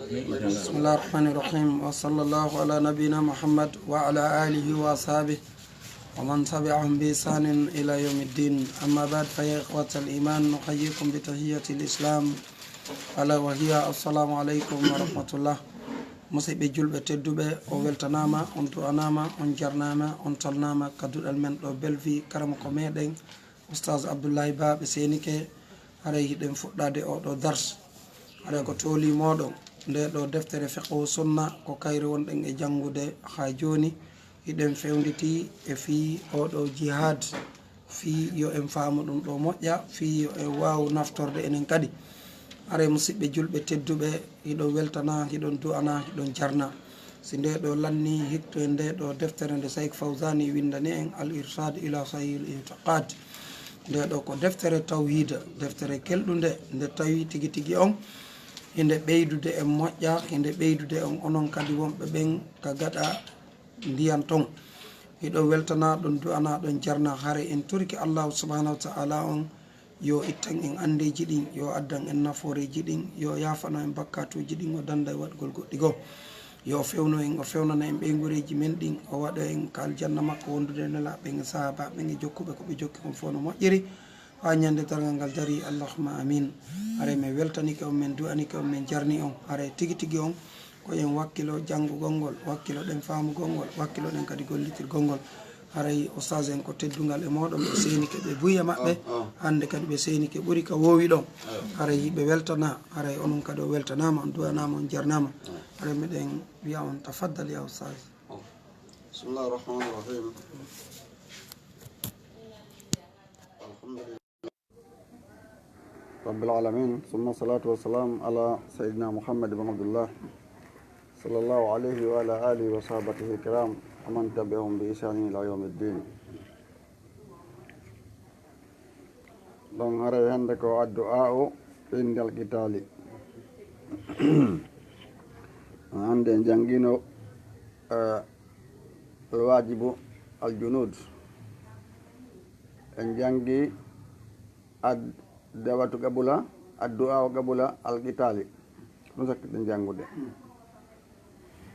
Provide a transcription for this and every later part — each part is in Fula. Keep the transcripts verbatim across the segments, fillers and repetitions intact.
بسم الله الرحمن الرحيم، وصلى الله على نبينا محمد وعلى آله وأصحابه ومن تبعهم بإحسان إلى يوم الدين. أما بعد، فيا إخوة الإيمان، نحييكم بتحية الإسلام، ألا وهي السلام عليكم ورحمة الله. Musidɓe julɓe tedduɓe, o weltanaama, on du'anaama, on jarnaama, on calnaama ka duɗal men ɗo Bellevue, karamoko meɗen Oustaz Abdoulaye Ba ɓe seenike. Haray hiɗen fuɗɗaade oo ɗoo dars. Haray ko toolii mooɗon, ndee ɗoo deftere Fiqhu Sunna, ko kayre wonɗen e janngude haa jooni. Hiɗen fewnditii e fii oo ɗoo jihaad, fii yo en faamu ɗum ɗoo moƴƴa, fii yo en waawu naftorde enen kadi. Haray musidɓe julɓe tedduɓe, hiɗon weltana, hiɗon du'ana, hiɗon jarna. Si ndee ɗoo lannii hitto e ndee ɗoo deftere nde Sayk Fawzani winndani en, Al Irshad ila Sahihil I'tiqad. Ndee ɗoo ko deftere tawhiida, deftere kelɗunde, nde tawi tigi tigi on hinde ɓeydude en moƴƴa, hinde ɓeydude on onon kadi wonɓe ɓen ka gaɗa ndiyan ton. Hiɗon weltana ɗon, du'ana ɗon, jarna. Haray en torike Allahu subhanahu wa ta'ala on yo ittan en andeeji ɗin, yo addan en nafooreeji ɗin, yo yaafano en bakkaatuuji ɗin, o dannda e waɗgol goɗɗi goo. Yo o fewno en, o fewnana en ɓeynguureeji men ɗin, o waɗa en ka aljanna makko wondude e nelaaɓe ɓen e sahaabaaɓe ɓen e jokkuɓe ko ɓe jokki kon fow no moƴƴiri, haa ñande darngal ngal darii. Allahumma amin. Haray men weltanike on, men du'anike on, men jarni on. Haray tigi tigi on ko en wakkilo janngugol ngol, wakkiloɗen faamugol ngol, wakkiloɗen kadi gollitirgol ngol. Haray ustaas en ko teddungal e mooɗon, ɓe seenike ɓe buy e maɓɓe. Oh, oh. Hannde kadi ɓe seenike ɓuri ka woowi ɗon. Oh. Haray ɓe weltana, haray onon kadi o weltanaama, on du'anaama, on jarnaama. Oh. Haray miɗen wi'a on tafaddal ya ustaas. Oh. بسم الله الرحمن الرحيم. الحمد لله رب العالمين، ثم الصلاة والسلام على سيدنا محمد بن عبد الله، صلى الله عليه وعلى آله وصحابته الكرام ومن تبعهم بإحسان إلى يوم الدين. Ɗon haray hannde ko addu'aa'u indal qitaali. Hannde en janngino, eh, alwaajibu aljunuud. En janngi ad-, da'watu qabula, addu'aa'u qabula alqitaali. Ɗum sakkiten janngude.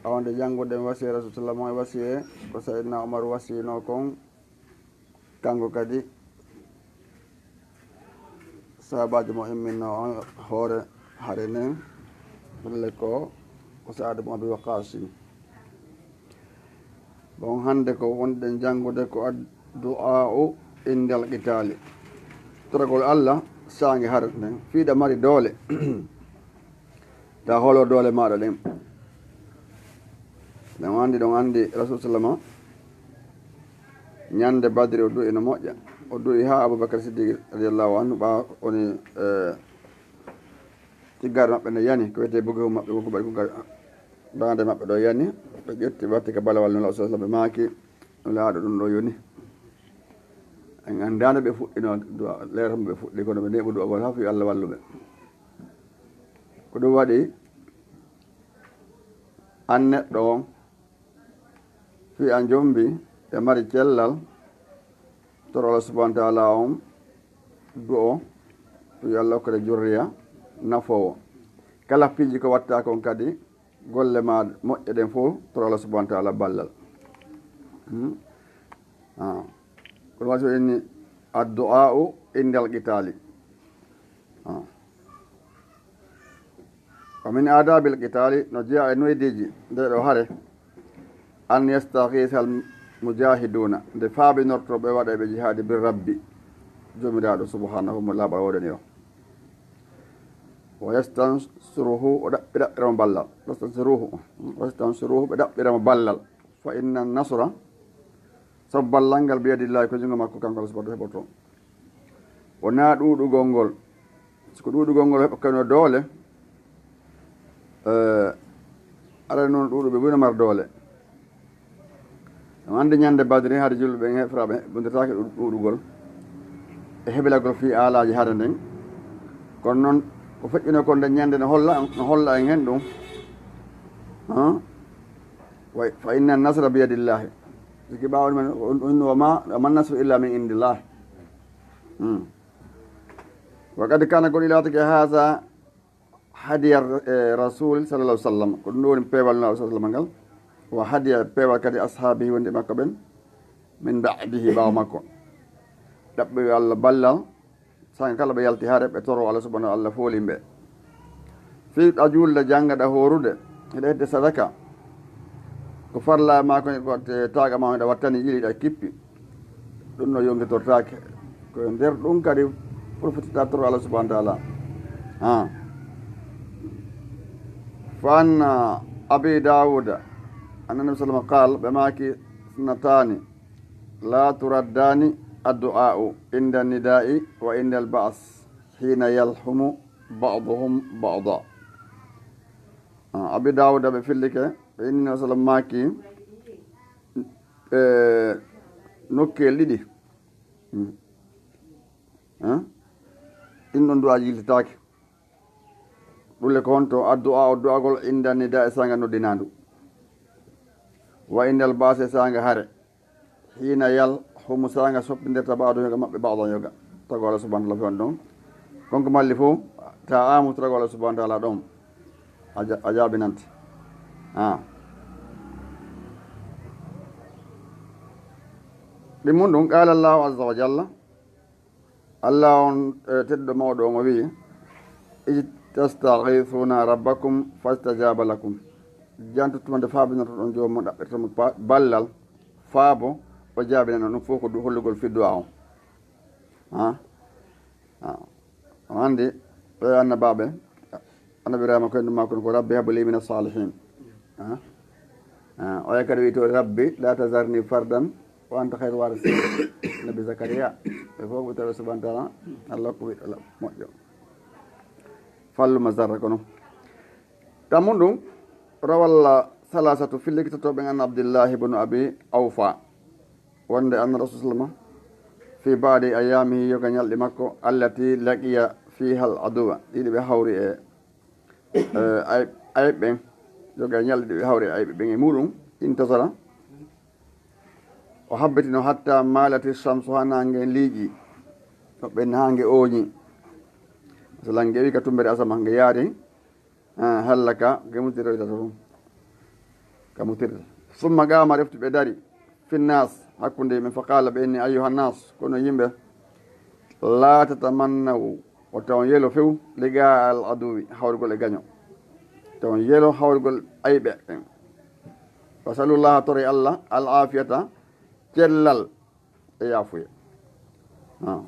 Awa nde jannguɗen wasiya Rasul sallallahu alaihi wasallam, e wasiya ko Sayyidina Umar wasiyino kon, kanko kadi sahabaajo mo imminno on hoore hare nden, pelle ko, ko Sa'ad ibn Abi Waqqas. Bon, hannde ko wonɗen janngude ko addu'aa'u indal qitaali. Toragol Allah saange hare nden, fii ɗa mari doole. Ta holo doole maaɗa ɗen. Ɗen anndi, ɗon anndi Rasul sallama, ñande Badri o du'i no moƴƴa. O du'i haa Abubakar Siddiq radiyallahu anhu, ɓaa woni, eh, tiggaare maɓɓe nde yani, ko wiyetee bugewu maɓɓe, wonko mbaɗi kugal, baande maɓɓe ɗo yani, ɓe ƴetti, ɓe watti ka balawal Nulaaɗo sallallahu alaihi wasallam, ɓe maaki, Nulaaɗo, ɗum ɗo yoni. En anndaano ɓe fuɗɗino du'a, leer mo ɓe fuɗɗi, kono ɓe neeɓu du'agol haa fii Allah wallu ɓe. Ko ɗum waɗi, aan neɗɗo on, fii a jombi e mari cellal, toro Allah subhanahu wa ta'ala on du'o, yo Allah hokkere jurriya nafoowo. Kala piiji ko watta kon kadi, golle ma moƴƴe ɗen fof, toro Allah subhanahu wa ta'ala ballal. Hmm? Ah. Kono wasi o inni addu'a'u indal qitaali. Ah. Wa min adabil qitaali, no jeyaa e noydeeji nde ɗo hare, an yastaghisa al mujahiduna, nde faabinorto ɓe waɗa ɓe jihaadi bi rabbi, Joomiraaɗo subhanahu mo laaɓal woɗani o. Wa yastansuruhu, o ɗaɓɓi-, ɗaɓɓira mo ballal. Wastansuruhu, wastansuruhu, ɓe ɗaɓɓira mo ballal. Fa inna nasra, sabu ballal ngal biyadillahi, ko junngo makko kanko Allah subhanahu heɓoto. Wonaa ɗuuɗugol ngol. Si ko ɗuuɗugol ngol heɓa kano doole, eh, aray noon ɗuuɗuɓe buy no mar doole. On anndi ñande Badri, hari julɓe ɓen heɓiraaɓe heɓondirtaake ɗu-, ɗuuɗugol e hebilagol fii aalaaji hare nden. Kono noon, ko feƴƴunoo kon nden ñande no holla, no holla en hen ɗum. Han? Wa, fa inna nasra biyadillahi. Siki ɓaawo men, on, on, wa ma, wa man nasru illa min indillah. Hmm. Wa qad kana, ko ɗi laatake haza Hadiya, eh, Rasul sallallahu alaihi wasallam. Ko ɗum ɗo woni peewal Nulaaɗo sallallahu alaihi wasallam ngal. Wa hadiya, peewal kadi ashaabihi, wonde makko ɓen. Min ba'dihi, ɓaawo makko. Ɗaɓɓoyo Allah ballal, saanga kala ɓe yalti hare, ɓe toro Allah subhanahu wa ta'ala foolii ɓe. Fii ɗa juulde, jannga, ɗa hoorude, hiɗa hedde sadaka. Ko farla e maa ko, ko te-, taaga maa hiɗa wattani, yili ɗa kippi. Ɗum no yonkitortaake. Ko e nder ɗum kadi profitita toro Allah subhanahu wa ta'ala. Ah. Fa an Abi Dawuda, anna Nabi sallallahu alaihi wasallam qaal, ɓe maaki, "Isnatani la turaddani, addu'a'u inda nida'i wa inda al-ba's, hina yalhumu ba'duhum ba'da." Ah, Abi Dawuda ɓe fillike, ɓe inni Nabi sallam maaki, eh, nokkeel ɗiɗi. Hmm. Eh? Ɗin ɗon du'aaji yiltitaake. Ɗulle ko honto? Addu'a o du'agol inda nida e saanga noddinaandu. Wa indal ba'si e saanga hare. Hina yalhumu saanga soppindirta ba'du yoga maɓɓe ba'dan yoga. Tago Allah subhanahu wa ta'ala fewan ɗon. Kon ko malli fof, ta amu tago Allah subhanahu wa ta'ala ɗon. A ja-, a jaabinante. Ah. Ɗi mun ɗum, qala Allahu azza wa jalla. Allah on, eh, tedduɗo mawɗo on o wi'i, "Iz tastaghithuna rabbakum fastajaba lakum." Janto tuma nde faabinotoɗon joomum, ɗaɓɓirtomo pa-, ballal, faabo, o jaabinano. Ɗum fof ko du-, hollugol fi du'a on. Ha? Ha. On andi, ɓe annabaaɓe, Annabi Ibrahima ko hendu makko ko, "Rabbi habli mina salihin." Ha? Ah, oya kadi wi'i to, "Rabbi la tazarni fardan wa anta khayru warisi." Nabi Zakariya, ɓe fof ɓe tawi subhanahu wa ta'ala, Allah ko wi'i Allah moƴƴo. Fallu ma zarra kono. Tammun ɗum, rawalla salasatu filliki tatoɓe an Abdillahi ibn Abi Awfa. Wonde anna Rasul sallama fi ba'di ayyamihi, yoga ñalɗi makko, allati laqiya fiha al aduwa, ɗiɗi ɓe hawri e eh, ay-, ayɓe ɓen, yoga e ñalɗi ɗi ɓe hawri e ayɓe ɓen e muɗum, intasara. O habbitino hatta malati shamsu, ha naange liiƴi. Toɓɓe naange ooñi. Masalan, nge wi ka tumbere asama, nge yaari, ah, hallaka, nge mutirta to. Ka mutirta. Summa qama, refti ɓe dari. Finnas, hakkunde yimɓe, fa qala, ɓe inni, "Ayyuha nnas, kono yimɓe, la tatamannaw, o tawon yelo few, liqa al aduwi, hawrugol e gaño. Tawon yelo hawrugol ayɓe ɓen. Wasalullaha, tore Allah, al afiyata, cellal e yaafuye." Ah.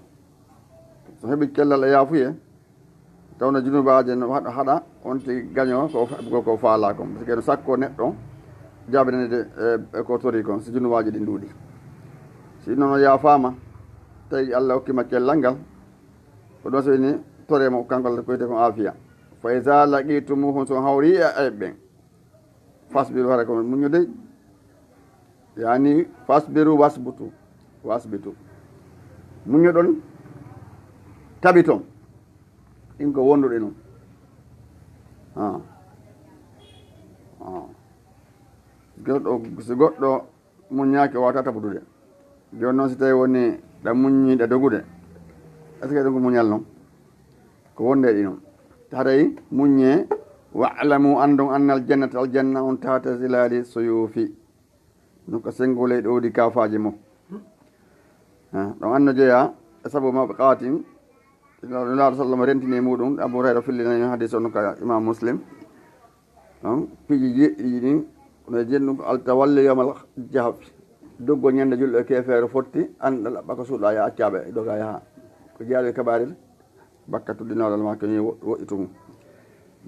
So heɓi cellal e yaafuye, tawno junubaaje no haɗa, haɗa, on tigi gaño ko fa-, ko, ko faalaa kon. Parce que no sakko neɗɗo jaabinande, eh, e ko tori kon, si junubaaji ɗin ɗuuɗi. Si non o yaafaama, tawi Allah hokkima cellal ngal, ko ɗon so woni tore mo kanko Allah ko wiyetee kon aafiya. "Fa iza laqitumuhum", so hawri e ayɓe ɓen. Fasbiru, hara ko muññude. Yani, fasbiru wasbutu, wasbitu. Muññoɗon, tabiton. Ɗin ko wonduɗe non. Ah. Ah. Goɗɗo, si goɗɗo muññaaki, o waawata tabudude. Jooni noon, si tawi woni ɗa muññi, ɗa dogude, est-ce que ɗum ko muñal non? Ko wonde e ɗi non. Haray muññee, "wa'lamu", anndon, "annal jannata", aljanna on, "tahta zilali suyufi", no ka senngo ley ɗowdi kaafaaje mum. Ah, ɗon anno jeyaa e sabu maɓɓe qaatin, Nulaaɗo sallam rentini e muɗum, Abu Hurayra fillinani hadis on ka Imam Muslim. Ɗon piiji jeɗɗi ɗin, no e jenɗum ko altawalli yawmal jahfi. Doggol ñande julɗo e keefeero fotti, an ɗa laɓɓa ko suuɗa ya accaɓe, e doga yaha. Ko jeyaɗo e kabaaril, bakka tuddinawɗo ma ko ni wo-, woɗɗi to mum.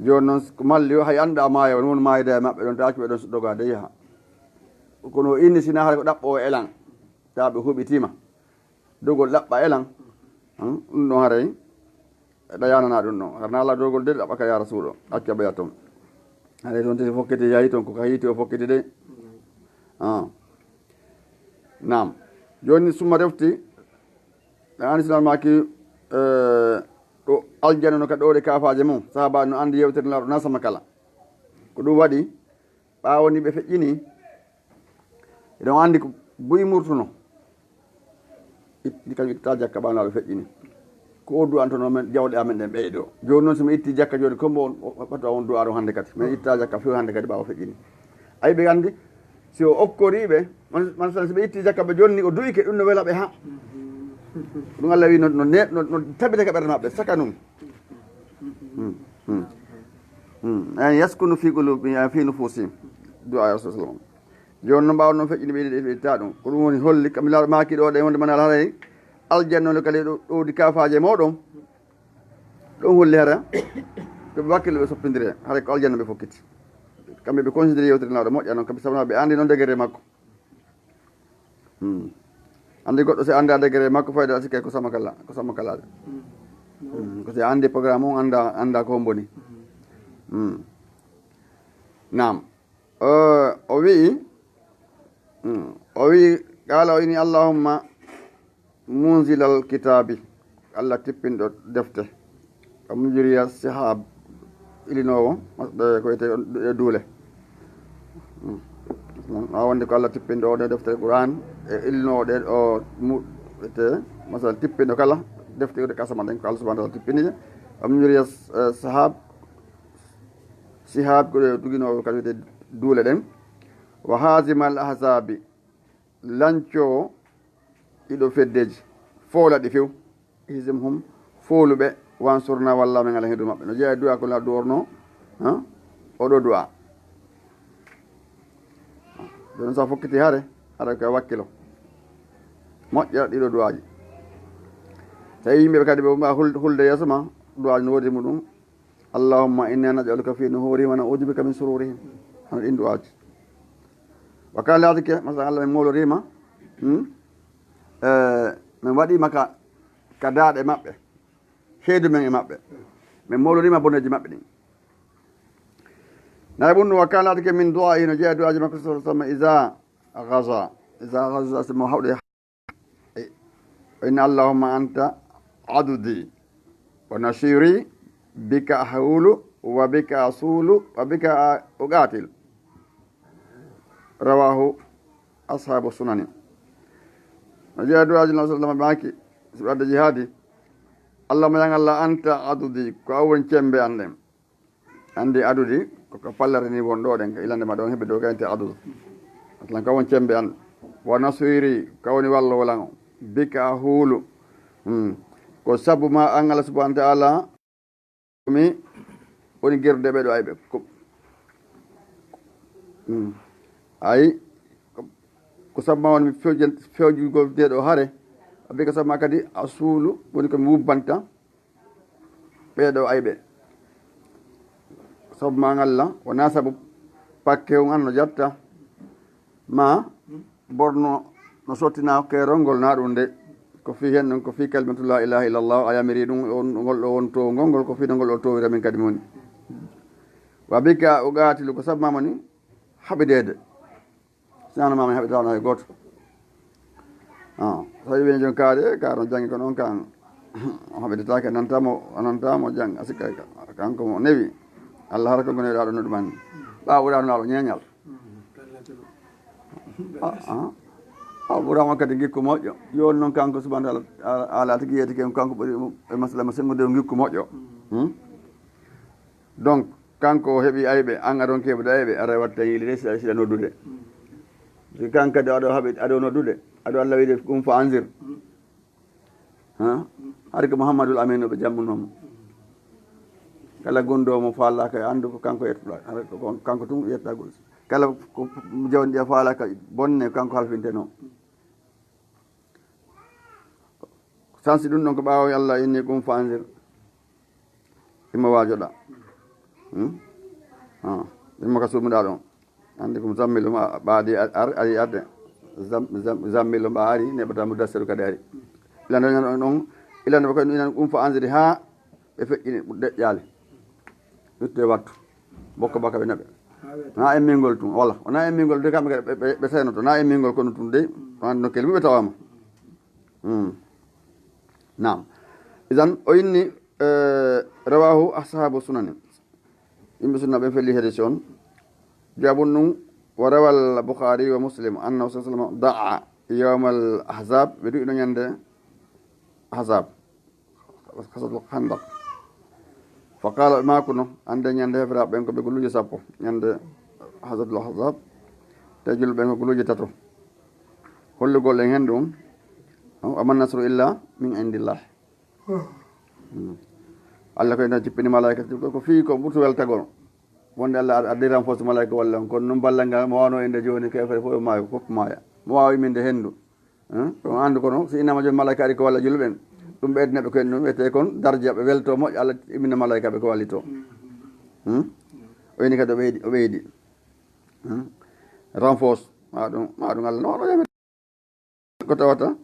Jooni noon, ko malli o, hay annda maayo, won, won maayde e maɓɓe ɗon, ta accu ɓe ɗon so dogaade yaha. Kono o inni sina hara ko ɗaɓɓo o elan, ta ɓe huɓitima. Dogol ɗaɓɓa elan. Hmm? Ɗum ɗon haray, ɗa yanana ɗum ɗon. Hara na Allah dogol de ɗaɓɓa ka ya Rasuulu. Acca ɓeya toon. Haray toon tigi fokkiti yahi toon, ko ka yiiti o fokkiti de. Ah. Naam. Jooni summa refti, ɗa andi sinal maaki, eh, ɗo aljanna no ka ɗowde kaafaaje mum. Sahaaba no andi yewtere Nulaaɗo na sama kala. Ko ɗum waɗi, ɓaawo ni ɓe feƴƴini, eɗon anndi ko buy murtuno. It-, ndi kam ittata jakka ɓaawo Nulaaɗo feƴƴini. Ko o du'antonoo men, jawɗe amen ɗen ɓeydoo. Jooni noon, so mi ittii jakka jooni, comme on, o, o, o, on du'aa ɗon hannde kadi. Men ittaa jakka few hannde kadi, ɓaawo feƴƴini. Ayi, ɓe anndi, si o okkorii ɓe, man, man, si ɓe ittii jakka ɓe jonni, o du'ike, ɗum no wela ɓe haa. Ɗum Allah wi no, no ne-, no, no tabita ka ɓerɗe maɓɓe, saka ɗum. Hmm, hmm. Hmm. An yaskunu fi qulubi, fi nufusihim. Du'aa Rasul sallallahu alaihi wasallam. Jooni noon, ɓaawo noon feƴƴini ɓe, ɓe, ɓe itta ɗum. Ko ɗum woni holli, kam Nulaaɗo maaki ɗo ɗen, wonde man ala hay aljanna no kala ɗo, ɗowdi kaafaaje mooɗon. Ɗum holli hara ko ɓe wakkilo ɓe soppindire, hara ko aljanna ɓe fokkiti. Kamɓe ɓe considéré yewtere Nulaaɗo moƴƴa noon, kamɓe sabu ɓe anndi noon degré makko. Hmm. Anndi goɗɗo si anndaa degré makko, fayda a sikkay ko sama kala, ko sama kala. Hmm. Ko si anndi programme on, anndaa, anndaa ko hombo ni. Hmm. Naam. Eh, o wi'i, mm, o wi'i, qaala, o inni, "Allahumma munzilal kitaabi," Allah tippinɗo defte, "wa mujriya sihab," ilinoowo ɓe ko wiyetee e duule. Mm. A wonde ko Allah tippinɗo o ɗo defte Qur'an, e ilinoowo ɗe o mu-, wiyetee, masal tippinɗo kala defte ɗe kasama ɗen, ko Allah subhanahu wa ta'ala tippini ɗe. "Wa mujriya, eh, sahab," Sihab ko ɗo duginoowo kadi wiyetee duule ɗen. "Wa hazimal ahzabi," lancoowo ɗiɗo feddeeji, foola ɗi few. "Ihzimhum," fooluɓe, "wansurna," walla men ala hendu maɓɓe. No jeyaa e du'a ko la du'orno, ha? O ɗo du'a. Ɗon sa fokkiti hare, hare ko e wakkilo. Moƴƴa ɗiɗo du'aaji. Tawi yimɓe ɓe kadi ɓe mbawa hul-, hulde yeeso ma, du'aaji no woodi muɗum. "Allahumma inna naj'aluka fi nuhurihim wa na'udhu bika min shururihim." Hano ɗin du'aaji. Wa kala laatike, masala Allah, min mooloriima, hmm? Eh, min waɗiima ka, ka daaɗe maɓɓe. Heedu men e maɓɓe. Min mooloriima boneeji maɓɓe ɗin. Nayi ɗum, wa kala laatike min du'aahi, no jeyaa du'aaji makko sallallahu alaihi wasallam, iza ghaza. Iza ghaza, si mo hawɗi Inna Allahumma anta adudi wa nasiri, bika ahulu wa bika asulu wa bika uqatil. Rawahu ashabu sunani. No jeeya du'aaji Nabi sallallahu alaihi wasallam maaki, si ɓe adda jihaadi, "Allahumma, yan Allah, anta adudi, ko an woni cembe an ɗen." Anndi adudi, ko, ko pallere ni won ɗo ɗen, ko ilande ma ɗon heɓi dow gayte adudu. Aslan ka won cembe an, wa nasiri, ka woni wallo wolan o. Bika a huulu. Hmm. Ko sabu ma an Allah subhanahu wa ta'ala, mi woni gerdude ɓe ɗo ayɓe. Ko, hmm. Ay, ko, ko sabu ma woni mi fewje-, fewjugol de ɗo hare. Bika sabu ma kadi a suulu, woni ko mi wubbanta. Ɓee ɗoo ayɓe. Sabu ma ngalla, wonaa sabu pakke on an no jatta, ma borno no sottina kerol ngol, na ɗum de. Ko fii hen ɗum, ko fii kalimatu la ilaha illallah, a yamiri ɗum, on, ngol ɗoo won toowngol ngol, ko fii no ngol ɗoo toowira min kadi moni. Wa bika uqatilu, ko sabu ma moni haɓideede. Si an maama haɓitaano hay gooto. Ah, so tawi woni jon kaari, e kaari on janngi kono on kan, o haɓitataake, nantamo, o nantamo jannga, a sikka ka-, kanko mo newi. Allah hara kanko newi ɗaɗo no ɗum anni. Ɓaawo ɗaɗo naɗo ñeñal. Ah, ah. Ah, ɓurama kadi ngikku moƴƴo. Yo on noon kanko subhanahu wa ta'ala, ala tigi yeeti ken kanko ɓuri e masala ma sengo de ngikku moƴƴo. Hmm? Donc, kanko o heɓi ayɓe, an aɗon keɓude ayɓe, aɗa watta yiilide, siɗa, siɗa noddude. Si kan kadi aɗo haɓi, aɗo noddude, aɗo Allah wiide, "Qum fa anzir." Ha? Hari ko Muhammadul Amin o ɓe jammunoo mo. Kala gonɗo mo faalaaka, anndu ko kanko yettuɗaa, hara ko kon-, kanko tun yettagol. Kala ko jawdi a faalaaka bonne, kanko halfintenoo. Sansi ɗum ɗon ko ɓaawo Allah inni, "Qum fa anzir." Imma waajoɗa. Hmm? Ah, imma ka suumuɗa ɗon. Anndi ko mo zammilu ma ɓaadi ar-, ari adde. Zam-, zam-, zammilu ma ari, neɓata mo dassiru kadi ari. Ilande non, non, ilande ko inan, "Qum fa anzir," haa ɓe feƴƴini deƴƴaali. Itte wattu. Bokko baka ɓe naɓe. Na emmingol tun, wala. Wona emmingol de kamɓe kadi ɓe, ɓe, ɓe senoto. Na emmingol kono tun de, wan no kelmi ɓe tawama. Hmm. Naam. Idan o inni, eh, rawahu ashabu sunani. Yimɓe sunna ɓe felli hadis on. Jabun ɗum, wa rawal Bukhari wa Muslim, annahu sallallahu alaihi wasallam da'a yawmal ahzab, ɓe du'ino ñande ahzab. Ghazwatul Khandaq. Fa qala, ɓe maakuno, annde ñande heferaaɓe ɓen ko ɓe guluuje sappo, ñande Ghazwatul Ahzab, te julɓe ɓen ko guluuje tato. Hollugol en hen ɗum, o, "Wa man nasru illa min indillah." Hmm. Allah ko en tan jippini malaayika, ko fii ko ɓurtu weltagol. Wonde Allah ad-, addi renforce malaayika walla on, kono noon ballal ngal mo wano inde jooni, ko hefereeɓe fof maayo, fof maaya. Mo waawa imminde henndu. Hein? Ko on anndu kono, si innama jooni malaayika ari ko walla julɓe ɓen, ɗum ɓeydana ɓe ko en ɗum, wiyetee kon darja, ɓe welto moƴƴo, Allah immina malaayika ɓe ko wallito. Hmm? O ini kadi o ɓeydi, o ɓeydi. Hmm? Renforce, ma ɗum, ma ɗum Allah no, no yamiri. Ko tawata,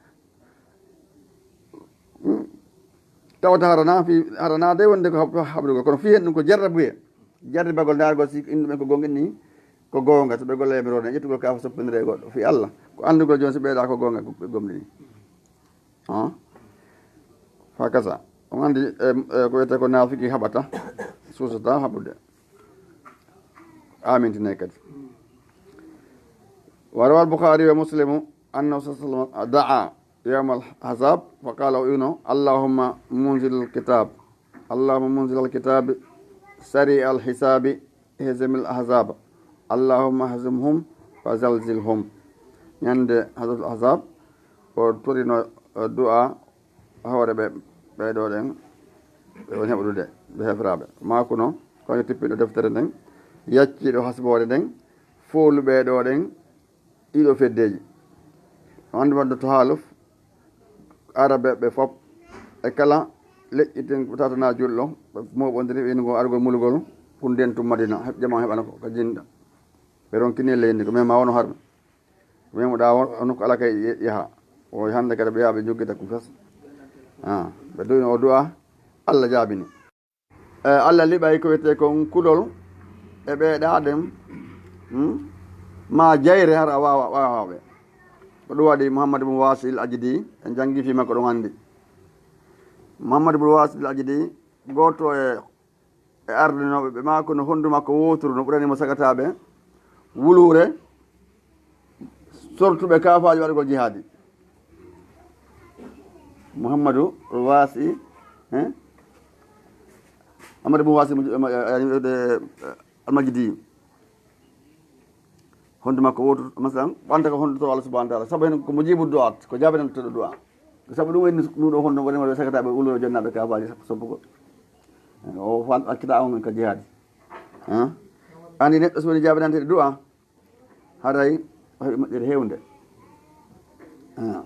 hmm? Tawata harana fi, harana de wonde ko hab-, haɓrugol, kono fii hen ɗum ko jarrabuye. Jarribagol, ndaargol si innu ɓen ko gonga ni, ko goonga, so ɓe golla yamiroore, ƴettugol kaafa soppindiree goɗɗo. Fii Allah, ko anndugol jooni si ɓeyɗa ko goonga, ko ɓe gomɗini. Ah? Fa kasa. On anndi, e, e, ko wiyetee ko naafiki haɓata, suusata haɓude. Amintinay kadi. Wa rawal Bukhari wa Muslimu annahu sallallahu alaihi wasallam da'a yawmal ahzab, fa qala, o wino, "Allahumma munzil kitab, Allahumma munzil al kitab, sari al hisabi, ihzim al ahzab, Allahumma hzimhum wa zalzilhum." Ñande Ghazwatul Ahzab, o torino, eh, du'a hoore ɓe, ɓee ɗoo ɗen, ɓe woni heɓude ɓe heferaaɓe. Maakuno, ko tippiɗo deftere nden, yacciɗo hasboore nden, fooluɓe ɗoo ɗen, ɗiɗo feddeeji. Wonde wadde to haaluf, Arabe ɓe fop, e kala leƴƴi ten ko tatana julɗo, ɓe mooɓondiri ɓe ngo argol mulugol, ko ndentu Madina, heɓ-, jama heɓana ko, ko jinda. Ɓe ronkini leydi ko, mais ma wono harɓe. Ko memuɗa won, on ko ala kay ye-, yaha. O hannde kadi ɓe yaha ɓe joggita ko fes. Ah, ɓe duwino o du'a, Allah jaabini. E, Allah liɓay ko wiyetee kon kulol e ɓee ɗaa ɗen, hmm? Ma jayre hara waawa, waawa ɓe. Ko ɗum waɗi Muhammad ibn Wasil Ajdi, en janngi fii makko ɗon anndi. Muhammad ibn Wasil Ajdi, gooto e, e ardinooɓe ɓe, maa kono honndu makko wooturu no ɓurani mo sagataaɓe wuluure, sortuɓe kaafaaji waɗugol jihaadi. Muhammadu Wasi, eh? Amadu Ibn Wasi, eh, eh, eh, Almajidi. Hondu makko wootu, masalan, ɓanta ko hondu to Allah subhanahu wa ta'ala. Sabu hen ko mujibu du'aat, ko jaabinan to du'a. Sabu ɗum woni ɗum ɗo hondu woni wala sakata ɓe ulo jonnaaɓe kaafaaji sappo, sappo ko. O fan accita on ka jihaadi. Eh? Andi neɗɗo so woni jaabinante du'a, haray o heɓi moƴƴere heewnde. Ah.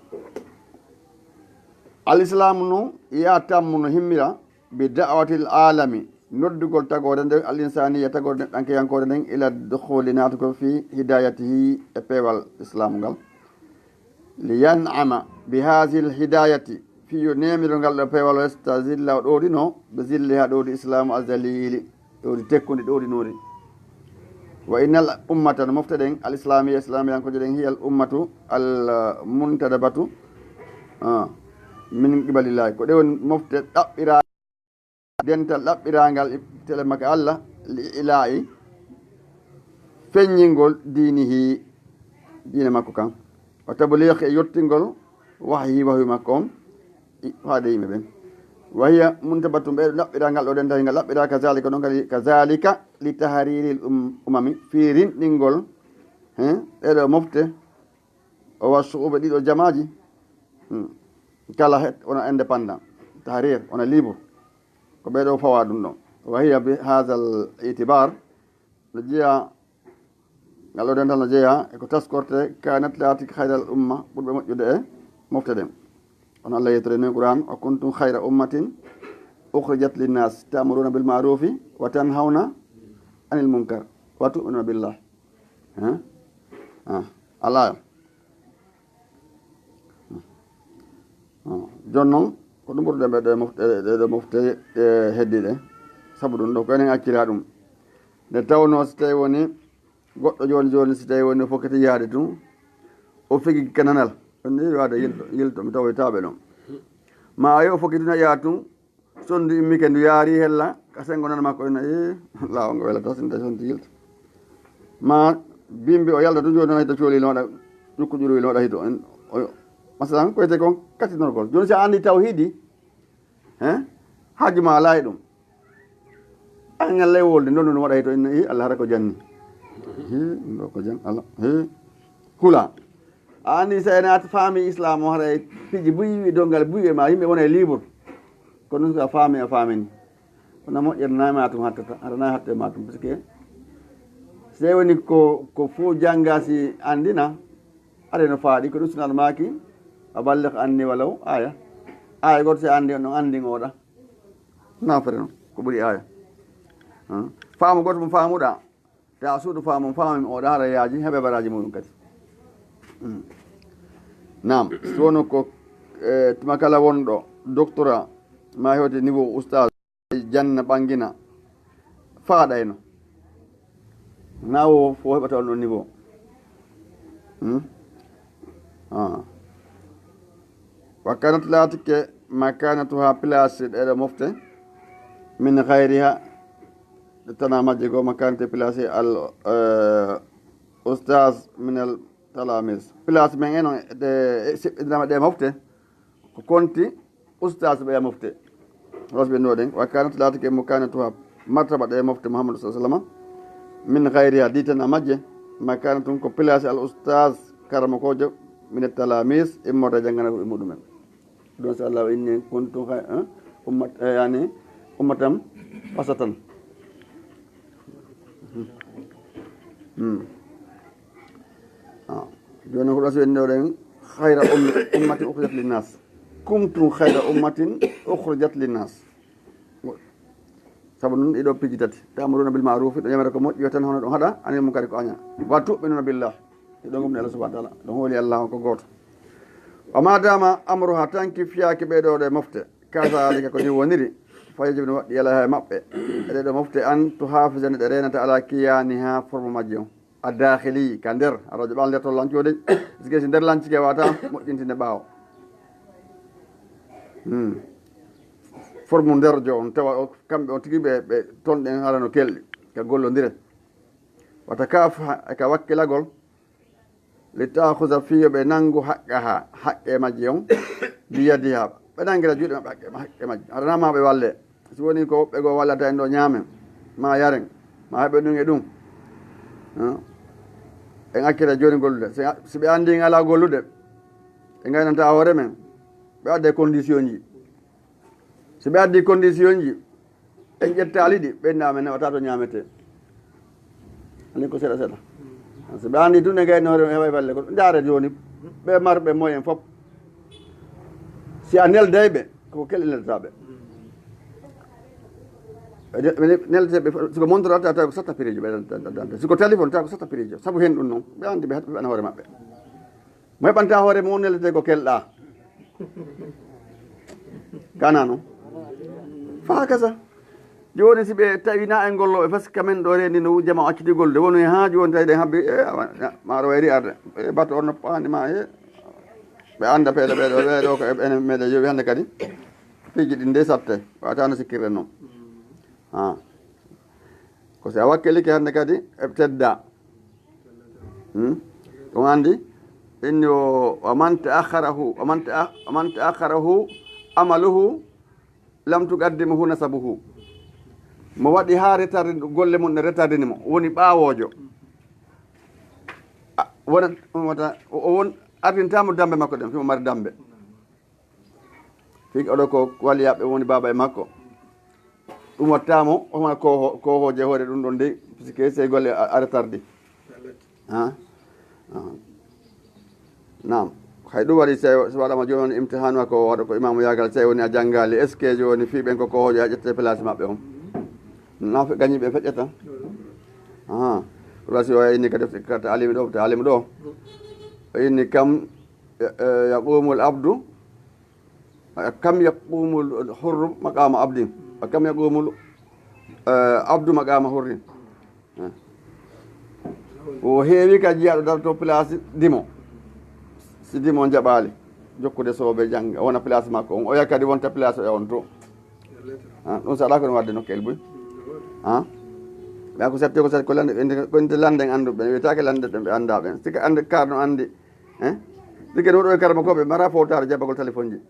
Al Islaamu no yatammu no himmira bi da'watil alami, noddugol tagoore nden, al insaniya, tagoore neɗɗankeyankoore nden, ila dukhuli, naatugol fi hidayatihi, e peewal Islaamu ngal. Li yan'ama bi haazihil hidayati, fii yo neemiro ngal ɗo peewal, o yastazilla, o ɗowdino, bi zilliha, ɗowdi Islaamu, azalili, ɗowdi tekkundi, ɗowdinori. Wa innal ummata, no mofte ɗen, al islamiya, islamiyankooje ɗen, hiya al ummatu al muntadabatu, ah, min qibalillahi. Ko ɗe woni mofte ɗaɓɓira dental ɗaɓɓirangal tele makko Allah, li ila'i, feññingol diinihi, diine makko kan, wa tabliqi, e yottingol wahyi, wahyu makko on, i-, faade yimɓe ɓen. Wa hiya muntabatun, ɓe ɗaɓɓirangal ɗo dental ngal ɗaɓɓira, kazalika, non kadi, kazalika li tahriril um-, umami, fii rinɗingol, he, ɗeɗo mofte, o wa suɓuɓe ɗiɗo jamaaji, hmm, kala het wona indépendant, tahrir wona libre, ko ɓeɗo fawa ɗum ɗon. Wa hiya bi hazal itibar, no jeeya, ngal ɗo dental no jeeya e ko taskorte, kanat laati khayral umma, ɓurɓe moƴƴude e mofte ɗen. Kono Allah yettori noon Qur'an, "Wa kuntum khayra ummatin ukhrijat linnas ta'muruna bil ma'rufi wa tanhawna anil munkar wa tu'minuna billah." Hein? Ah, alaa. Ah. Jooni noon, ko ɗum ɓurɗen ɓe ɗe mofte, ɗe, ɗe mofte, ɗe heddiiɗe. Sabu ɗum ɗo, ko enen accira ɗum. Nde tawnoo, si tawi woni goɗɗo jooni, jooni, si tawi woni o fokkiti yaade tun, o figi kananal. On ni waade yilto, yilto, mi tawoytaaɓe ɗon. Ma ayo o fokkiti na yaa tun, sondu immike ndu yaari hella, ka sengo nana makko ina, "Ee, laawol ngo welata, sinta sondu yilto." Ma bimbi o yalta tun jooni, nana hito cooli no waɗa, ƴukku ƴuru no waɗa hito. En, o, masalan, ko wiyetee kon katinorgol. Jooni si a anndi tawhiidi, he? Haaju ma alaa e ɗum. An, Allah e wolde, non no waɗa he to inna, i, Allah hara ko janni. Hi, ɗum ɗo ko jan, Allah. Hi. Hula. A andi sa en at faami Islam o, haray piiji buy, wi dongal buy e ma, yimɓe wona e libre. Kono ɗum so a faami, a faamini. Kono moƴƴere na ma tum hattata, hara na hatte ma tum, parce que si woni ko, ko fo janga si andina, are no faaɗi, ko ɗum sunan maaki, a balligh anni walaw aya. Aya goto si andi on, on andi ngoɗa. Na fere non, ko ɓuri aya. Hã? Faamu goto mo faamuɗa, ta suudu faamu, faamu o ɗa hara yaaji, heɓe baraji muɗum kadi. Hmm. Naam, so wono ko, eh, tuma kala wonɗo doctorat, ma hewte niveau oustaz, janna ɓangina, faaɗayno. Na wo fo heɓata on ɗon niveau. Hmm? Ah. Wa kanat laatike makanatuha place ɗeɗo mofte min gayriha, ɗe tana majje goo makanate place al, eh, ustaz min al talamis. Place men en on, ɗe, e, siɓɓindirama ɗe mofte, ko konti ustaz ɓeya mofte. Wasɓe no ɗen, wa kanat laatike makanatuha martaba ɗe mofte Muhammadu sallallahu alaihi wasallam min gayriha, ɗi tana majje, makanatun ko place al ustaz karamokojo min al talamis immorde jangana ko e muɗumen. Ɗum so Allah inni kuntum khay-, eh, ummat, eh, yani, ummatan wasatan. Hmm. Ah. Jooni ko ɗo so en ɗoɗen khayra ummi-, ummatin ukhrijat linnas. Kuntum khayra ummatin ukhrijat linnas. Sabu ɗum ɗiɗo piiji tati. Ta'muruna bil ma'ruf, ɗo yamira ko moƴƴi, tan hono ɗum haɗa, anil munkari ko aña. Wa tu'minuna billah. Hiɗo gomni Allah subhanahu wa ta'ala. Ɗon hooli Allah on ko gooto. Wa ma dama amruha, tanki fiyaaki ɓe ɗo ɗe mofte. Kazalika ko ni woniri. Fa yajibu no waɗɗi alayha e maɓɓe. E ɗe ɗo mofte an to hafizani ɗe renata ala kiyaniha forme majji on. A dakhili ka nder. A rajo ɓal nder to lancude. Sike si nder lancike wata moƴƴintinde ɓaawo. Hmm. Forme nder jo on tawa o, kamɓe on tigi ɓe, ɓe ton ɗen harano kelɗi. Ka gollondire. Wata ka fa-, ka wakkilagol. Li ta'khuza fiyo ɓe nangu haqqaha, haqqe majji on, bi yadiha. Ɓe nangira juuɗe maɓɓe haqqe ma-, haqqe majji. Haɗana ma ɓe walle. Si woni ko woɓɓe goo wallata en ɗo ñaamen, ma yaren, ma heɓe ɗum e ɗum. Hã? En accira jooni gollude. Si, si ɓe anndi en alaa gollude, ɓe ngaynanta hoore men, ɓe adda e condition ji. Si ɓe addi condition ji, en ƴettaali ɗi, ɓe nda men heɓata to ñaametee. Ani ko seeɗa seeɗa. Si ɓe anndi tun e ngayno hoore heɓa e balle ko ndaare jooni, ɓe marɓe moyen fof. Si a nelday ɓe, ko kelle neldata ɓe. Ɓe ne-, ɓe neldete ɓe fof, siko montre ta, ta ko satta pireejo ɓe dan-, dan-, dan-, dan-, siko téléphone ta ko satta pireejo. Sabu hen ɗum noon, ɓe anndi ɓe heɓana hoore maɓɓe. Mo heɓanta hoore mum, neletee ko kelɗa. Kana non. Fa kasa. Jooni si ɓe tawi na en gollooɓe, parce que kamen ɗo rendi no jama acciti golde, woni ha jooni tawi ɗen habbi, e, awa, ya, maaro wayri arde. E, bato on no paani ma, e, ɓe annda peeɗe ɓe ɗo, ɓe ɗo ko e, enen meɗen yowi hannde kadi. Piiji ɗi nde satte, wata no sikkirɗen noon. Ha. Ko si a wakkilike hannde kadi, e tedda. Hmm? Ɗum anndi, inni o, wa man ta'akhkharahu, wa man ta'a-, wa man ta'akhkharahu amaluhu, lam tuqaddimuhu nasabuhu. Mo waɗi haa retardi, golle mum ne retardini mo, woni ɓaawoojo. A, wona, wota, o, o won, ardintaamo dambe makko ɗen, fimo mari dambe. Fii oɗo ko waliyaaɓe woni baaba e makko. Ɗum wattaamo, o wona ko, ko hooje hoore ɗum ɗon dey, puisque sey golle a, a retardi. Ha? Ah. Naam. Hay ɗum waɗi, sey, so waɗama jooni on imtihan wa ko waɗa ko imaamu yaagal, sey woni a janngaali, est-ce que jooni fii ɓen ko, ko hooje a ƴette place maɓɓe on? Na fe-, gañi ɓe feƴƴata? Ah. Wala si o inni ka defte, ka ta'alimi ɗo, ta'alimi ɗo. O inni kam, eh, eh, yaqumul abdu, kam yaqumul hurru maqama abdin, kam yaqumul, eh, abdu maqama hurrin. Eh. O heewi ka jiyaaɗo darto place dimo. Si dimo jaɓaali, jokkude soobe jannga, wona place makko on. Oya kadi wonta place e on to. Ah, ɗum saɗa ko no wadde nokkel buy. Ah? Ɓe ko satti ko satti ko lande, ɓe ko lande anndu ɓe, wiyetaake lande ɓe, ɓe annda ɓen. Sika annde kar no anndi. Eh? Sika no ɗo e karma ko ɓe mara fowtaare jabbagol téléphone ji.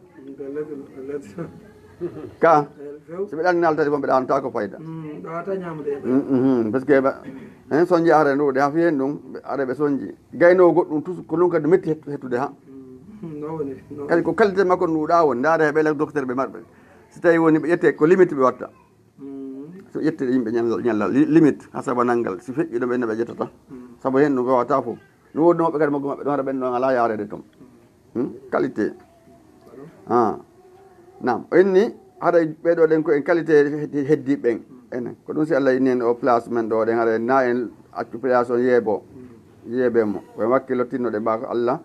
Ka? So ɓe ɗanni naaltade fof, ɓe ɗaanata ko fayda. Mm, ɗaata ñaamude e ɓe. Mm, mhm, parce que ɓe, hen sonji are ndu, de ha fi hen ɗum, ɓe, are ɓe sonji. Gaynoowo goɗɗum tous, ko ɗum kadi metti hettu-, hettude ha. Mm, no woni, no Kadi woni. Ko qualité makko ndu ɗa woni, ndaare he ɓe la docteur ɓe marɓe. Si tawi woni ɓe ƴette ko limite ɓe watta. Mm. So ƴette yimɓe ñalla, ñalla li-, limite, hasaba nanngal. Si feƴƴi ɗo ɓe no ɓe ƴettata. Mm. Sabu hen no wawata fof. No woodi mawɓe kadi maggo maɓɓe ɗon, hara ɓen ɗon alaa yaareede toon. Hmm? Qualité. Ah. Naam, o inni, haray ɓee ɗoo ɗen ko en qualité heddi, heddi ɓen. Enen. Ko ɗum si Allah inni en o place men ɗo ɗen, haray na en accu place on yeebo. Yeebe mo. Ko en wakkilo tinnoɗe mbaa ko Allah,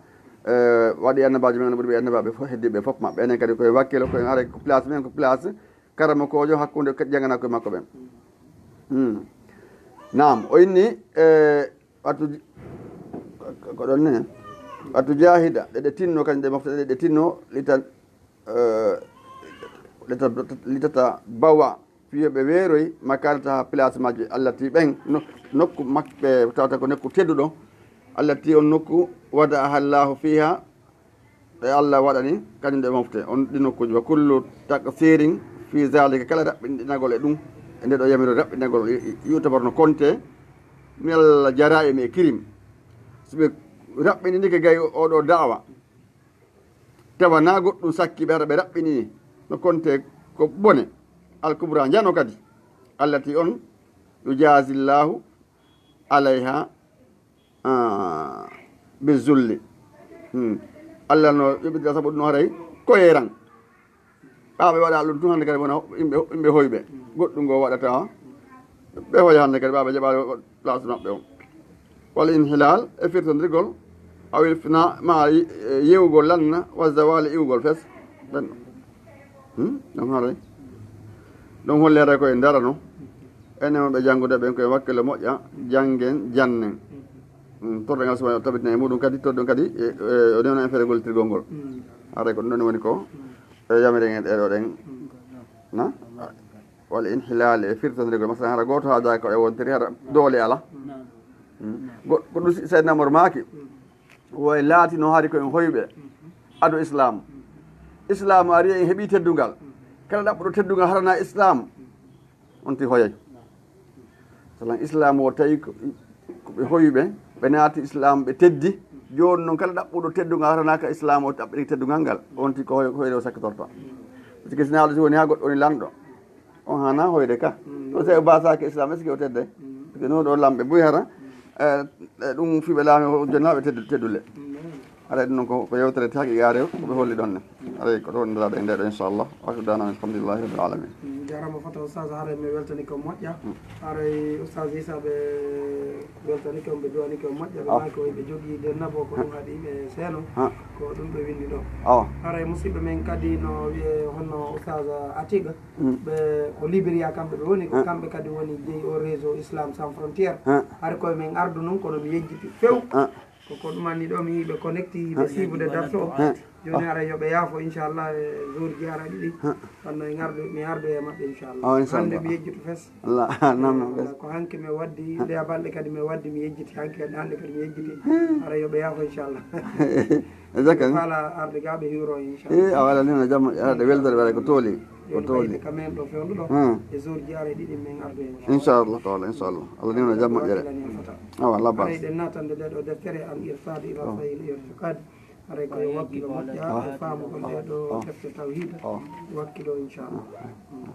eh, waɗi annabaajo men, ɓuri ɓe annabaaɓe fof, heddi ɓe fof maɓɓe. Enen kadi ko en wakkilo, ko en haray ko place men, ko place karamokoojo hakkunde jangana ko makko ɓen. Hmm. Naam, o inni, eh, Watu, ko ɗon ne, watu jahida, ɗe ɗe tinno, kañum ɗe mofte ɗe ɗe tinno, lita, eh, lita, litata bawa, fiyo ɓe weeroy, makanata ha place majje, Allah ti ɓen, no-, nokku maɓɓe, tawata ko nokku tedduɗo, Allah ti on nokku, wada ahallahu fiha, ɗe Allah waɗani, kañum ɗe mofte, on ɗi nokkuuji. Wa kullu taqsirin fi zalika, kala raɓɓinɗinagol e ɗum, e nde ɗo yamiro raɓɓinagol, i-, i-, yutabar no konte, min al jara'im e kirim. So ɓe raɓɓinɗinike gay o-, oɗo da'wa, tawa na goɗɗum sakki ɓe ara ɓe raɓɓinɗini, no konte ko bone, al kubra njano kadi, allati on yujazillahu alayha, ah, bi zulli. Hmm. Allah no yoɓidira sabu ɗum haray ko yeran. Ɓaaɓe waɗa ɗum tun hannde kadi wona yimɓe, yimɓe hoyɓe. Goɗɗum ngo waɗata, ɓe hoya hannde kadi ɓaaɓe jaɓa place maɓɓe o. Wal inhilal e firtondirgol, awil fina ma yewgol lanna, wa zawali iwgol fes. Ɗum haray. Ɗum holli haray ko en darano. Enen wonɓe janngude ɓen ko en wakkilo moƴƴa, janngen, jannen. Mm, torɗe ngal subhanahu tabitina e muɗum kadi, torɗum kadi, e, e, o newna en feere gollitirgol ngol. Mm. Haray ko ɗum ɗon woni ko, mm, e yamire ngen ɗeɗo ɗen. Mm. Na? Walla inhilal e firtondirgol. Masalan, hara gooto haajaka ko e wontiri, hara doole ala. Mm. Mm. Go-, ko ɗum si-, Seydina Omar maaki. Mm. Woy laatino hari ko en hoyɓe ado Islam. Islam ari en heɓi teddungal. Kala ɗaɓɓuɗo teddungal harana Islam, on ti hoyay. Salan Islam o tawi ko, ko ɓe hoyɓe, ɓe naati Islam, ɓe teddi. Jooni noon kala ɗaɓɓuɗo teddungal harana ka Islam o ɗaɓɓiri teddungal ngal, on ti ko hoy-, ko hoyre o sakkitorta. Parce que si naaɗo si woni ha goɗɗo woni lanɗo. On hana hoyde ka. Mm. Ɗo tawi o basaaki Islam, est-ce que o tedday? Mm. Parce que no ɗo lamɓe buy hara, mm, eh, eh, ɗum fiɓe laami o jonnaaɓe teddu-, teddule. Mm. Haray ɗum noon ko, ko yewtere te haqiqaare ko ɓe holli ɗon ne. Mm. Haray ko ɗo ndiraɗo e nde ɗo, inchallah. Wa akhiru da'wana alhamdulillahi rabbil alamin. Mm, jarama fota Oustaz, haray mi weltani ko moƴƴa. Mm. Haray Oustaz Issa ɓe weltani ko, ɓe duwani ko moƴƴa, ɓe maaki o ɓe jogii de nabo ko ɗum haɗi ɓe seeno. Ha. Ko ɗum ɓe winndi ɗo. Awa. Haray musidɓe men kadi no wiye honno Oustaz Atiga. Mm. Ɓe ko Liberia kamɓe ɓe woni, ko kamɓe kadi woni jeyi o réseau Islam Sans Frontières. Hari koye men ardu noon, kono mi yejjiti few. Ko, ko ɗum anni ɗo mi yii ɓe connecti, ɓe siibude darto o. Jooni haray yo ɓe yaafo, inchallah, e jour ji ara ɗiɗi. Kono no en ardu, mi ardu e maɓɓe, inchallah. Hannde mi yejjitu fes. Ko hanki mi waddi, nde a balɗe kadi mi waddi, mi yejjiti. Hanki kadi, hannde kadi mi yejjiti. Haray yo ɓe yaafo, inchallah. E jaka ni? Fala arde ga ɓe hiwro, inchallah. Eh, a wala ni no jamma, aɗa weltere wala ko tooli. Ko tooli. Ka men ɗo fewndo ɗo. Hmm. E jour ji ara ɗiɗi men ardu, inchallah. Inchallah taala, inchallah. Allah ni no jamma ƴere. Awa, la base. Haray ɗen natande nde ɗo deftere Al Irshad ila Sahih Al I'tiqad. Haray ko yo wakkilo moƴƴa e faamugol ɗe ɗo defte tawhid. Wakkilo, inchallah. Hmm.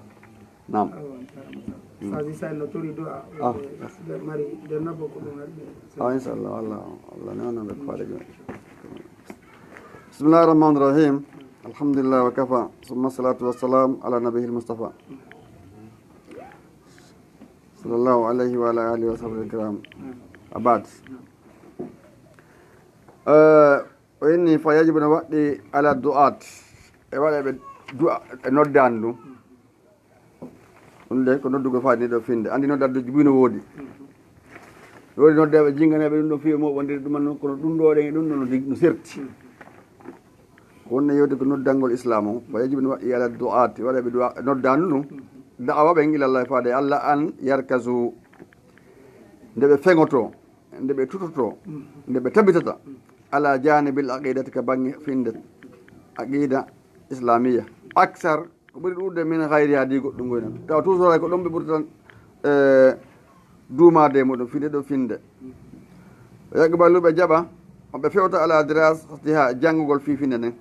Naam. Awa, jarama. Sabi sa no tori du'a, ɓe mari denna boko ɗum haɗi ɓe. Awa, inchallah, Allah, Allah ne wonno ɓe faade jooni. Bismillahir Rahmanir Rahim. Alhamdulillah wa kafa. Summa salatu wa salam ala nabiyil Mustafa. Sallallahu alayhi wa ala alihi wa sahbihi kiram. Abad. Eh, o inni fa yajibu no waɗɗi ala du'at. E waɗa ɓe du'a, e noddani ɗum. Ɗum de ko noddugol faade ɗo finde. Anndi noddaɗo buy no woodi. No woodi noddeeɓe jinganeeɓe ɗum ɗo fiye mo wonde ɗum noon, kono ɗum ɗo ɗen e ɗum ɗo no dig-, no serti. Ko wonde yewde ko noddangol Islam o, wa yajibu no waɗɗi ala du'aati, waɗa ɓe du'a, noddaani ɗum. Da'awa ɓen ila Allah faade Allah an yarkazu. Nde ɓe feŋoto, nde ɓe tutoto, nde ɓe tabitata. Ala janibil aqidati ka baŋŋe finde aqida islamiyya. Aksar Ko ɓuri ɗuuɗude min hayri haa di goɗɗum goynan. Tawa toujours hay ko ɗon ɓe ɓurta tan, e, duumaade e muɗum, finde ɗo finde. Yaqbalu ɓe jaɓa, ɓe fewta ala dirasatiha e janngugol fii finde nden.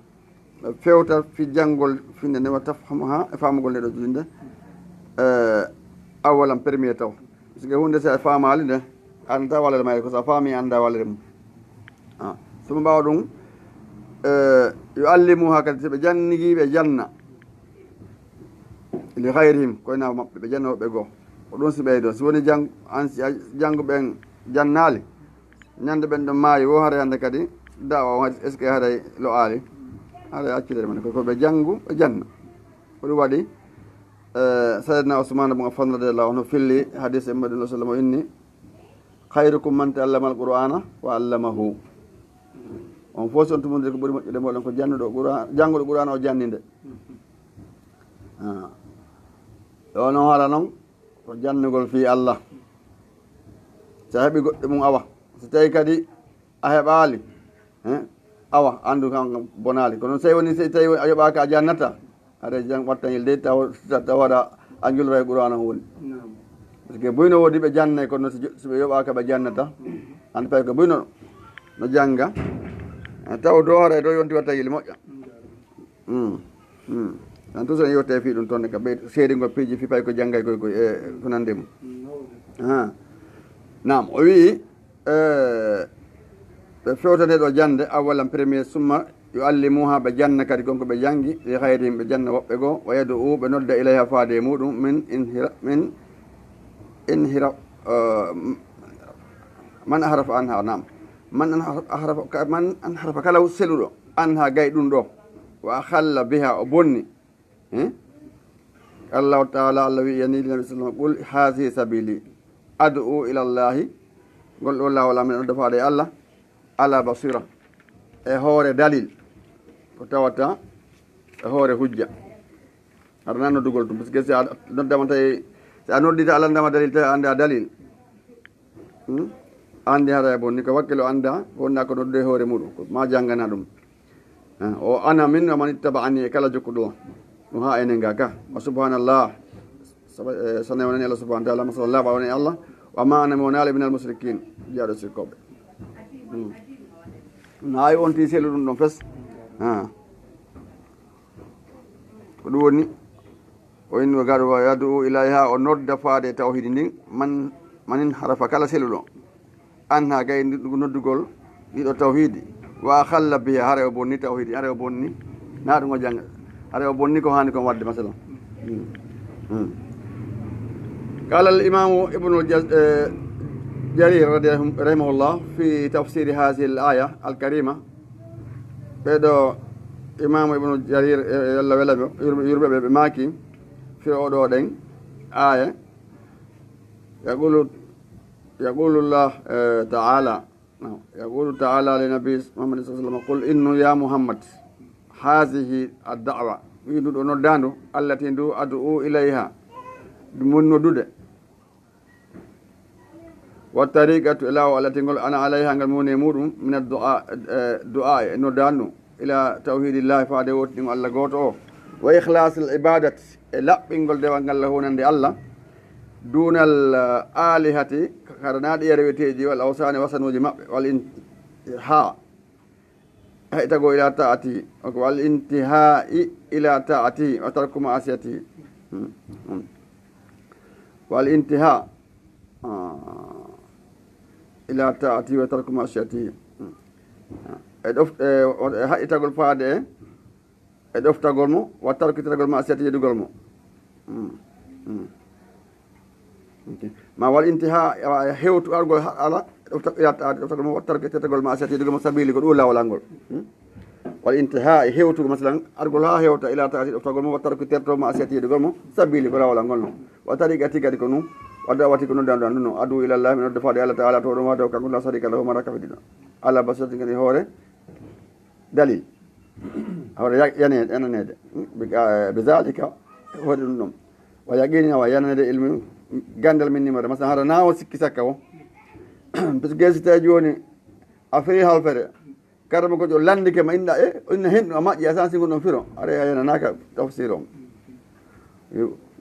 Ɓe fewta fii janngugol finde nden, wa tafhamuha e faamugol nde ɗo julinde. E, awalan premier taw. Parce que huunde si a faamaali nde, a anndaa walere mayre, ko so a faami a anndaa walere mum. Ah, suma ɓaawo ɗum, e, yuallimuha kadi, so ɓe jannigi ɓe janna. Li hayrihim, koye nawa maɓɓe, ɓe janna woɓɓe goo. Ko ɗum si ɓeydo. Si woni jang-, an si a janngu ɓen jannaali, ñande ɓen ɗon maayi, wo haray hannde kadi, da'wa on, est-ce que haray lo aali? Haray accudere men, ko, ko ɓe janngu, ɓe janna. Ko ɗum waɗi, e, Sayyidina Usman ibn Affan radiyallahu anhu filli hadis e Muhammad sallallahu alaihi wasallam inni, "Khairukum man ta'allama al-Qur'ana wa allamahu." On fof si on tumude ko ɓuri moƴƴude mooɗon ko jannuɗo Qur'an, jannguɗo Qur'ana o janninde. Ah. Ɗo no hara noon ko jannugol fii Allah. Si a heɓi goɗɗo mum awa. Si tawi kadi a heɓaali, eh, awa, anndu kan bonaali. Kono si tawi woni, si tawi a yoɓaaka a jannata, aɗa jang ɓattangel de taw, taw waɗa a njulra e Qur'aana on woni. Naam. Parce que buyno woodi ɓe jannay, kono si jo-, si ɓe yoɓaaka ɓe jannata, an pay ko buyno no jannga. Eh, taw do haray do yonti wattangel moƴƴa. Mm. Mm. En tout cas, en yewte fii ɗum toon, ka ɓe seedingol piiji fii pay ko janngay koy, koy, e ko nandi mum. Ah. Naam, o wi'i, eh, ɓe fewtane ɗo jannde, awalan premier, summa yuallimuha, ɓe janna kadi kon ko ɓe janngi, li hayrihim, ɓe janna woɓɓe goo, wa yad'u, ɓe nodda ilayha, faade e muɗum, min inhira-, min inhira-, eh, man ahrafa anha, naam. Man an har-, harafa, ka-, man an harafa kala seluɗo, anha gay ɗum ɗo, wa akhalla biha, o bonni. Eh? Allahu Ta'ala, Allah wi'i yani Nabi sallallahu alaihi wasallam, "Qul hazihi sabili ad'u ila Allahi." Ngol ɗo laawol amen on defaade e Allah, ala basira, e hoore dalil, ko tawata e hoore hujja. Aɗa nan noddugol ɗum, parce que si a noddama tawi, si a noddita Allah ndama dalil, tawi a annda dalil. Hmm? Anndi hara e bonni, ko wakkilo annda, ko wonna ko noddude hoore muɗum, ko ma janngana ɗum. Ah, o ana min wa man ittaba'ani, e kala jokkuɗo ɗum haa enen ga ka. Wa subhanallah. Saba, eh, sanne wonani Allah subhanahu wa ta'ala, masallah, ba wonani Allah. Wa ma ana, mi wonaali minal mushrikin, jeyaaɗo sirkooɓe. Hmm. Na ay on ti selu ɗum ɗon fes. Ah. Ko ɗum woni, o inni o gaɗo wa yad'u ilayha, o nodda faade e tawhidi ndin, man, manin harafa kala seluɗo. Anha gay ndu-, noddugol ɗiɗo tawhidi. Wa akhalla biha, hare o bonni tawhidi, hare o bonni. Na ɗum o jannga. Hare o bonni ko haani kon waɗde, masalan. Hmm. Hmm. Qala al imamu ibnu Jaz-, eh, Jarir radi-, rahimahullah fi tafsiri hadhihi al aya al karima. Ɓeɗo Imaamu Ibnu Jarir, e, e Allah wela mo, yurme, yurme ɓe, ɓe maaki, firo oɗo ɗen aaya, yaqulu, yaqulu Allah, eh, ta'ala, no, yaqulu ta'ala li nabi Muhammad sallallahu alaihi wasallam, "Qul innu ya Muhammad, hazihi ad-da'wa." Wi ndu ɗo noddaandu, allati ndu ad'u ilayha, ɗum woni noddude. Wa tariqatu, e laawol allatingol, ana alayha, ngal mi woni e muɗum, min addu'a, eh, du'a, e noddaandu, ila tawhidillahi, faade wootingo Allah gooto o, wa ikhlasil ibadati, e laɓɓingol dewal ngal lahu wonande Allah, dunal, eh, alihati, kara naa ɗi reweteeji, wal awsani, wasanuuji maɓɓe, wal in-, ha. Haɓitagol ila ta'ati, o ko wal intihai ila ta'ati, wa tarku ma'asiyati. Hmm, hmm. Wal intiha, ah, ila ta'ati wa tarku ma'asiyati. Hmm. E ɗof-, e, e haɓitagol faade e, e ɗoftagol mo, wa tarku, tiragol ma'asiyati, yeddugol mo. Hmm, hmm. Ok. Ma wal intiha, awa, e hewtu argol ha ala, ɗofta-, ila ta'ati, ɗoftagol mo, wa tarki, tertagol ma'asiyati, yeddugol mo sabili, ko ɗum laawol angol. Hmm? Wal intiha, e hewtu, masalan, argol ha hewta, ila ta'ati, ɗoftagol mo, wa tarki, terto ma'asiyati, yeddugol mo sabili, ko laawol angol non. Wa tariqati kadi ko ɗum, wa da'wati ko noddandu an ɗum non, ad'u ila Allah, mi nodda faade Allah ta'ala, to ɗum waade o kanko la sharika lahu, mara kafidiɗo. Ala basiratin kadi hoore, dalil. Hawre ya-, yane-, yananede. Bi, ah, bi zalika, hoore ɗum ɗon. Wa yaqini, wa yananede ilmi, gandal min nimore. Masalan, hara na o sikki sakka o. Parce que si tawi jooni a firi halfere, karama ko jo landike ma inna, e, inna hen ɗum a maƴƴi, a sansi ngon ɗon firo. Are a yananaka tafsir on.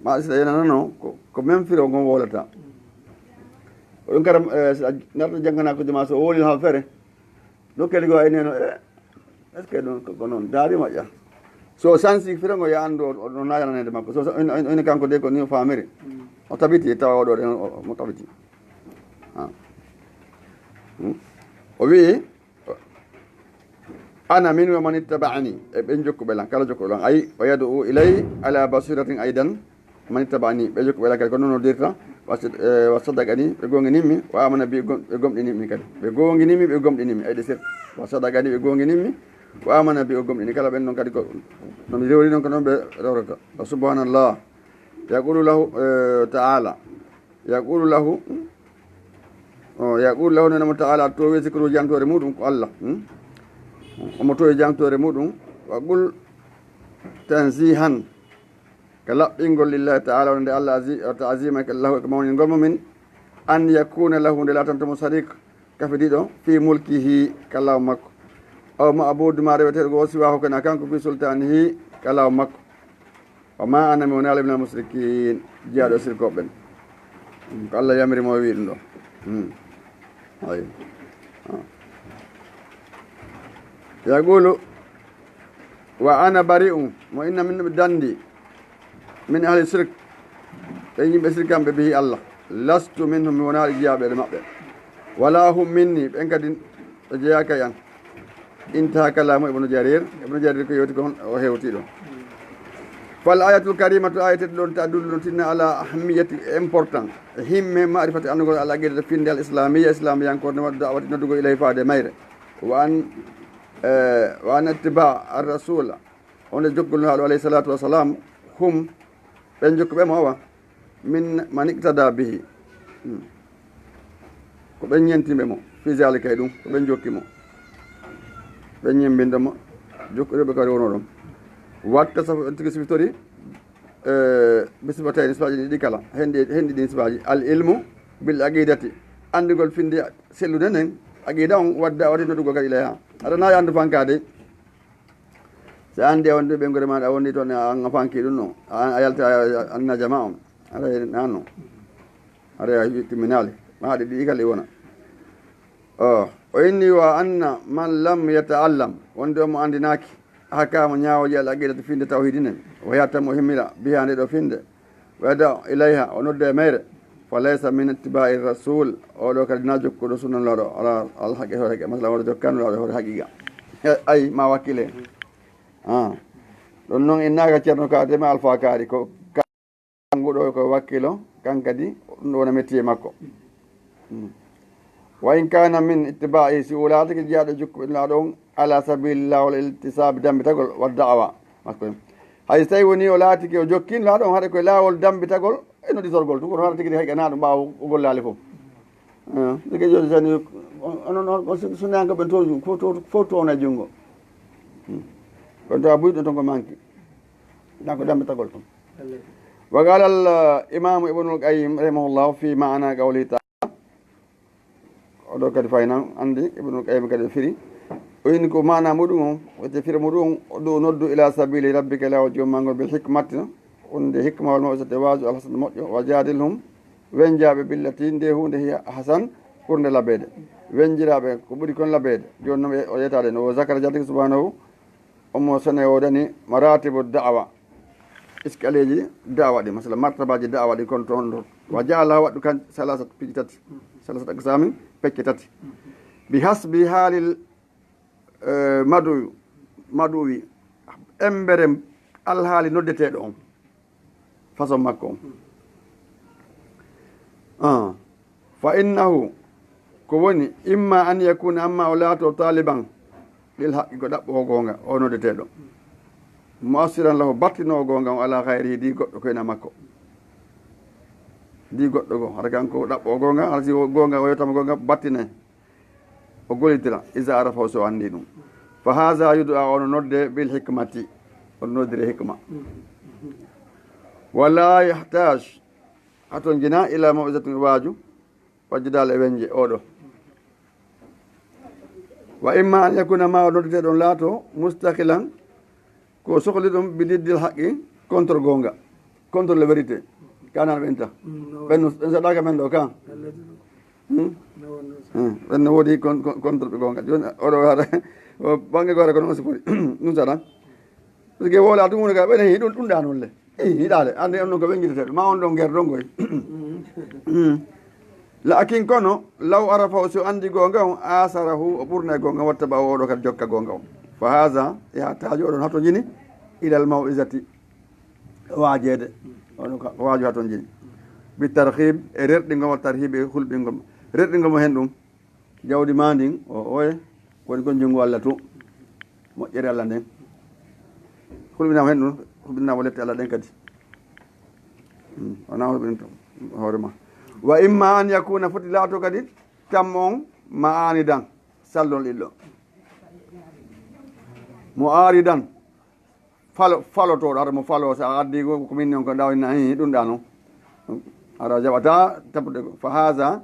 Ma si tawi nana noon, ko, ko même firo ngon wowlata. O ɗum kadi, eh, si a narta janngana ko jama, so o wowlii haa feere, ɗo kadi ko ay neno, eh, est-ce que ɗum ko, ko noon daari moƴƴa? So o sansi firo ngo, yo anndu o, o, o nayananede makko. So, so, ina, ina, ina kanko de ko ni o faamiri. O tabiti, tawa oɗo ɗen, o, o, mo tabiti. Ah. Hmm. O wi'i, "Ana min wa man ittaba'ani", e ɓen jokkuɓe lan, kala jokkuɓe lan. Ay, "wa yad'u ilay ala basiratin aidan man ittaba'ani", ɓe jokkuɓe lan kadi ko noon o dirta. "Wa sad-, eh, wa saddaqani", ɓe gonginimmi, "wa amana bi", gom-, ɓe gomɗinimmi kadi. Ɓe gonginimmi, ɓe gomɗinimmi, ay ɗe sir. "Wa saddaqani", ɓe gonginimmi, "wa amana bi", o gomɗini. Kala ɓen noon kadi ko, no mi rewri noon ko noon ɓe rewrata. Wa subhanallah. Yaqulu lahu, eh, ta'ala. Yaqulu lahu, o, yaqulu lahu, nana mo ta'ala, towi sikru jangtoore muɗum ko Allah, hmm? Omo towi jangtoore muɗum, wa qul tanzihan, ka laɓɓingol lillahi ta'ala, wonde Allah azi-, o ta'azima ka lahu, e ko mawningol mo min, an yakuna lahu, nde laatanto mo sarik, kafidiɗo, fi mulkihi, ka law makko. Aw ma'budu ma reweteeɗo go siwahu kana kanko fi sultanihi, ka law makko. Wa ma ana, mi wonaali minal musrikin, jiyaaɗo sirkooɓe ɓen. Ko Allah yamiri mo o wi ɗum ɗo. Hmm. Ayi. Ah. Yaqulu, "Wa ana bari'un", mo inna min mi dandi, "min ahli shirk", ɓe yimɓe sirkamɓe bihi Allah. "Lastu minhum", mi wonaali jiyaaɓe maɓɓe. "Wala hum minni", ɓen kadi ɓe jeyaaka e an. Intaha kalamu Ibnu Jarir. Ibnu Jarir ko yewti ko hon o hewti ɗo. Fal ayatul karimatu, ayat ɗon tadullu no tinna ala ahamiyati, important, e himme ma'rifati, annugol al aqidata, finde al islamiyya, islamiyankorde, wa da'wati, noddugol, ilay, faade mayre. Wa an, eh, wa an ittiba ar rasula, on e jokkol no haɗo alayhi salatu wa salam, hum, ɓen jokkuɓe mo awa. Min man iqtada bihi. Hmm. Ko ɓen ñentimɓe mo, fi zalika e ɗum, ko ɓen jokki mo. Ɓen ñembinɗo mo, jokkuɓe kadi wonoo ɗon. Watta safu en tigi sifitori, eh, bi sifatayni, sifaaji ɗiɗi kala, hen ɗi, hen ɗi ɗin sifaaji. Al ilmu bil aqidati, anndugol finde sellude nden, aqida on, wadda wati noddugol kadi ilayha. Aɗa naawi anndu fankaade. Si a anndi a wondi ɓeynguure maaɗa, a wondi toon, a, a fanki ɗum no, a, a yalta, a, a, anna jama on. Aray nano. Aray a wi-, timminaali. Ma haɗi ɗi kala wona. O, o inni wa anna man lam yata'allam. Wonde omo anndinaaki. Ahkaama ñaawooji al aqidati finde tawhidi nden. Wa yahtam o himmira biha nde ɗo finde. Wa yada ilayha, o nodda e mayre. Fa laysa min ittiba'i rasul. O ɗo kadi na jokkuɗo sunna Nulaaɗo, ala, al haqqi hoore haqqi. Masalan, oɗo jokka Nulaaɗo hoore haqiqa. Ay, ma wakkile. Ah. Ɗon noon innaaka Ceerno Kaari, ma Alfaa Kaari, ko kanko ɗo ko wakkilo, kan kadi ɗum ɗo wona métier makko. Mm. Wa in kana min ittiba'i, si o laatake jiyaaɗo jokkuɓe Nulaaɗo on, ala sabili laawol iltisabi dambitagol wa da'wa. Makko. Hay so tawi woni o laatike o jokki Nulaaɗo on, haɗa koye laawol dambitagol e nodditorgol. Ɗum ko hono haɗa tigi tigi hay gana ɗum ɓaawo o gollaali fof. Ah, ndeke joni tani, onon, on, on sun-, sunnayankoɓe to, fof to, fof to wona junngo. Hmm. Kono to a buy ɗum ton ko manki. Donc, dambitagol ton. Wa qala al, uh, Imam Ibnul Qayyim rahimahullah fi ma'na qawlihi ta'ala. Oɗo kadi faynan, anndi Ibnul Qayyim kadi o firi. O inni ko maana muɗum on, wiyete firo muɗum on, o ɗo noddu ila sabili rabbika, laawol joom maa ngol, bil hikmati, wonde hikma wal maw'izati, waazu al hasana moƴƴo, wa jaadilhum, wenjaaɓe billati, nde huunde hiya ahsan, ɓurnde labeede. Wenjiraaɓe ko ɓuri kon labeede. Jooni noon o yetaade no o zakara jatigi subhanahu, omo sene o dani maratibu da'wa, escalier ji da'wa ɗi, masala martabaji da'wa ɗi kon toon ɗo. Wa ja'ala waɗɗu kan salasat piiji tati, salasat aqsamin, pecce tati. Bi hasbi haalil, eh, maɗu, maɗuwi, embere alhaali noddeteeɗo on. Façon makko on. Ah. Fa innahu, ko woni, imma an yakuna, amma o laato taliban, ɓil haqqi ko ɗaɓɓoowo goonga, o noddeteeɗo. Mu'assiran lahu, battinoowo goonga on, ala ghayrihi, di goɗɗo ko ena makko. Di goɗɗo goo, hara kanko ɗaɓɓoowo goonga, hara si o goonga, o yettama goonga, battinay. O gollitira, iza arafa, so o anndi ɗum. Fa haza yudu'a, ono nodde bil hikmati. On noddire hikma. Wala yahtaj, haton jina ila maw'izatin, waaju, wajjidal e wenje, oɗo. Wa imma an yakuna ma o noddete ɗon laato mustaqilan, ko sohli ɗum bi diddil haqqi, contre goonga. Contre la vérité. Ka nana ɓen ta. Ɓen no, ɓen saɗaka men ɗo ka. Hmm? Hmm. Ɓen no woodi con-, con-, contre ɓe gonga. Joni oɗo waɗa, o bange gore kono on sifori. Ɗum saɗa. Parce que wola ɗum woni ka ɓen hi ɗum, ɗum ɗa non le. Eh, hiɗale. Ande on non ko ɓen giɗete. Ma on ɗon ger ɗon goy. Hmm. Laakin kono, law arafa o, si o anndi goonga on, asarahu, o ɓurna e goonga, watta ɓaawo oɗo kadi jokka goonga on. Fa haza, ya taajo oɗon hato jini, ilal maw'izati, waajeede. Oɗon ka, waaju hato jini. Bi tarhib, e rerɗingol mo, tarhib e hulɓingol mo. Rerɗingol mo hen ɗum, jawdi ma ndin, o, oye, woni kon junngo Allah to. Moƴƴere Allah nden. Hulɓinama hen ɗum, hulɓinama lette Allah ɗen kadi. Hmm, wona hulɓinto hoore ma. Wa imma an yakuna, foti laato kadi, tammo on ma anidan, sallol ɗiɗɗo. Mo aridan, falo, falotoɗo, hara mo falo, sa addi ko, ko min non ko ɗawina, hi, ɗum ɗa non. Hara jaɓata tappude ko. Fa haza,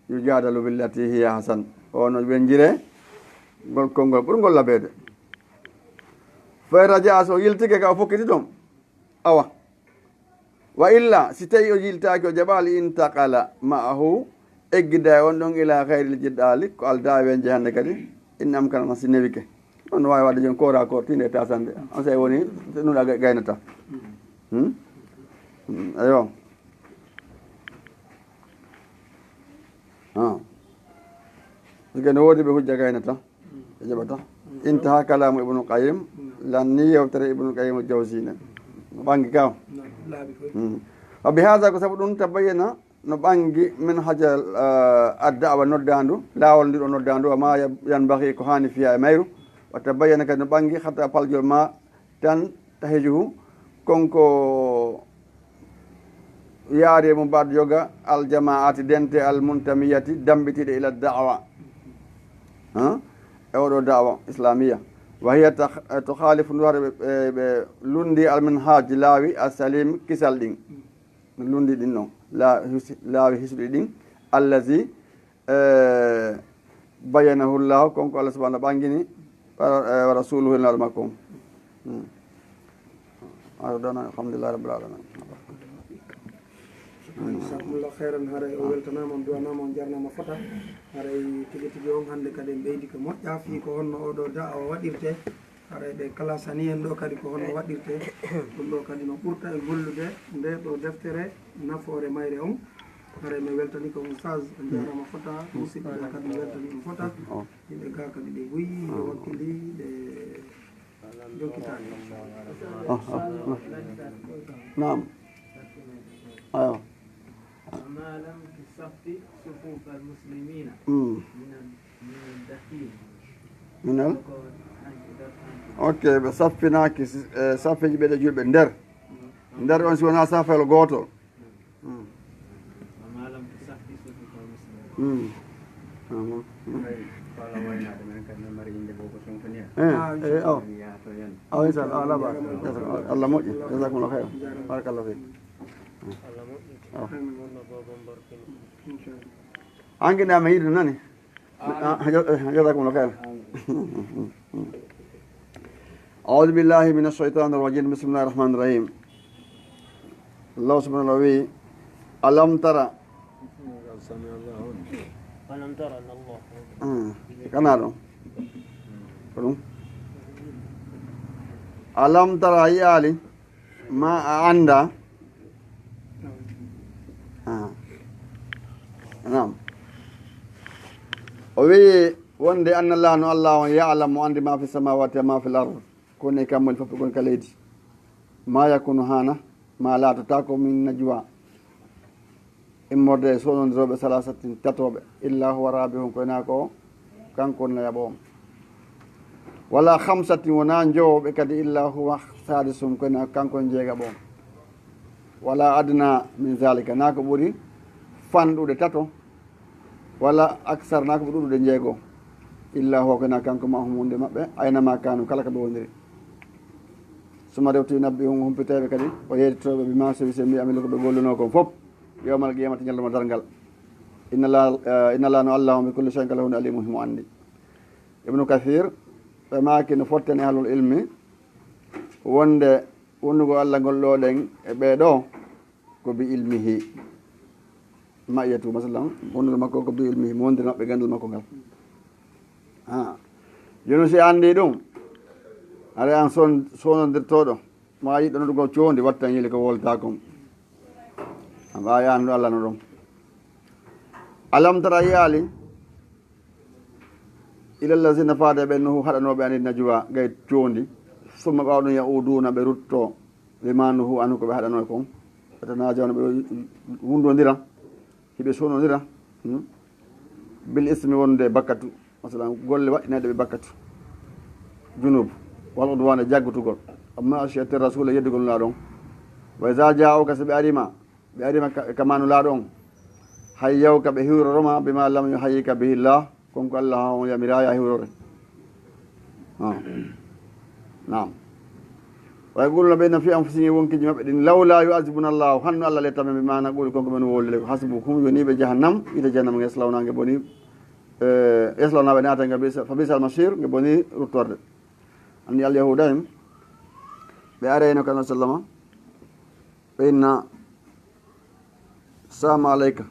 yujadalu billati hiya hasan. O no ɓe jire ngol konngol ɓurngol labeede. Fa raja'a, so yiltike ka o fokkiti toon. Awa. Wa illa, si tawi o yiltaaki, o jaɓaali, intaqala ma'ahu, eggida e on ɗon ila ghayril jidali, ko alda e weñje hannde kadi, in amkana ma si newike. On no waawi waɗde jooni koora koor, tinde e tasande. On sey woni, nuɗa gay-, gaynata. Hmm? Hmm, ayo. Ah. Parce que no woodi ɓe hujja gaynata, ɓe jaɓata. Intaha kalamu Ibnu Qayyim, lan ni yewtere Ibnu Qayyim Jawzi ne. No ɓangi ka. Hmm. Wa bi haza, ko sabu ɗum, tabayyana, no ɓangi, min haja, ah, ad-da'wa, noddandu, laawol ndiɗo noddandu, wa ma ya-, yanbaghi, ko haani fiya e mayru. Wa tabayyana kadi no ɓangi, hatta paljol ma tan tahijuhu, konko yaari e mum baɗ yoga al jamaati dente al muntamiyati dambitiɗe ila da'wa. Ha? E oɗo da'wa islamiyya. Wa hiya takh-, tukhalifu, ndu hare ɓe, ɓe, ɓe lundi al minhaj laawi al salim kisal ɗin. Lundi ɗin non. La-, his-, laawi hisɗi ɗin. Allazi Eh, bayyanahu Llahu, kon ko Allah subhanahu wa ta'ala ɓangini, wa, eh, wa rasuluhu, e naaɗo makko on. Hmm. Aɗa dana, alhamdulillahi rabbil alamin. Jazakumullahu khairan, haray o weltanaama, on duwanaama, on jarnaama fota. Haray tigi tigi on hannde kadi en ɓeydi ko moƴƴa fii ko honno oɗo da'awa waɗirte. Haray ɓe kalasani en ɗo kadi ko honno waɗirte. Ɗum ɗo kadi no ɓurta e gollude nde ɗo deftere nafoore mayre on. Haray mi weltani ko Oustaz, a jaaraama fota, musidɓe ɓe kadi mi weltani on fota. Oh. Yimɓe ga kadi ɓe guyi, ɓe wakkili, ɓe jokkitaani. Oh, oh, oh. Naam. Aywa. وما لم تصف صفوف المسلمين Mm. من ال-، من الدخيل. Minal? Ok, ɓe saffinaaki si-, eh, saffeeji ɓe ɗe julɓe nder. Nder on si wonaa safel gooto. Mm. وما لم تصف صفوف المسلمين. Mm. Amin. Mm. Ay, wala waynaade men kadi no mari innde boo ko Sonko ni. Eh, ah, eh, oh. Amin, yaa to yon. Awa, inchallah, ah, laba. Allah moƴƴi. Jazakumullahu khairan. Barakallahu fik. Amin. An gina mai ido nani? Ah, ja-, eh, jazakumullahu khairan. أعوذ بالله من الشيطان الرجيم. بسم الله الرحمن الرحيم. Allah subhanahu wa ta'ala wi, "Alam tara." Alam tara anna Allah. Hmm. Kana ɗon. Ko ɗum. Alam tara, a yi'aali? Ma a annda? Ah. Naam. O wi'i wonde anna Allah, no Allah on, ya'lamu, o anndi, ma fi samawati wa ma fil ard, ko woni e kammuuli fof, ko woni ka leydi. Ma yakunu, haana, ma laatata ko min najwa. Immorde e soonondirooɓe, salaasatin, tatooɓe, illa huwa raabihum, ko wonaa ko kanko woni nayaɓo on. Wala khamsatin, wonaa njowooɓe kadi, illa huwa saadisuhum, ko wonaa kanko woni jeegaɓo on. Wala adna min zalika, naa ko ɓuri fanɗude tato, wala aksar, naa ko ɓuri ɗuuɗude njeego, illa huwa, ko wonaa kanko, ma'ahum, wonde maɓɓe, ayna ma kanu, kala ko ɓe woniri. Summa rewti yunabbi'uhum, o humpitay ɓe kadi, o yeetitoy ɓe, bima, sabi, sabi, amilu, ko ɓe gollunoo kon fof. Yawmal qiyamati, ñalawma darngal. Inna la, eh, inna la, no Allah on, bi kulli shay'in, kala huunde, alimun, himo anndi. Ibnu Kathir, ɓe maaki no fottani ahlul ilmi wonde Wonndugol Allah ngol ɗoo ɗen e ɓee ɗoo, ko bi ilmihi. Ma'iyatu, masalan, wonndugol makko ko bi ilmihi, mo wonndira maɓɓe ganndal makko ngal. Ah. Jooni si a anndii ɗum, haray an son-, sonnondirtooɗo, ma yiɗɗo noddugo coondi, wattan yiili ko wowlata kon. A ɓaayaani ɗo Allah no ɗon. Alam tara, yi'aali, ila allazina, faade ɓen no haɗanooɓe ani najwa, gay coondi, summa ɓaawo ɗum ya'uduuna, ɓe ruttoo, bima nuhu anhu, ko ɓe haɗanoo kon, yatanajawna, ɓe wunndondira, hiɓe sonnondira, hmm? Bil ismi, wonde bakkatu, masalan, golle waɗɗinayɗe ɓe bakkatu, junub, wal udwan, e jaggutugol, amma asiyati rasul, e yeddugol Nulaaɗo on, wa iza ja'uka, si ɓe ari ma, ɓe ari ma ka, ka ma Nulaaɗo on, hayyawka, ɓe hiwroro ma, bima lam yuhayyika bihi llah, kon ko Allah on yamiraaya hiwrore. Ah. Naam. Wa yaquluna, ɓe inna fi anfusihim, wonkiiji maɓɓe ɗin, lawla yu'adhibuna llahu, hanno Allah lettata men, bima naqulu, kon ko men wowlata ko, hasbuhum, yoniiɓe jahannam, yiite jahannam, yaslawna, nge boni, eh, yaslawna, ɓe naata nga, bisa, fa bisal masir, nge boni ruttorde. Anndi alyahuuda en, ɓe arayno kan sallama, ɓe inna, saama alayka.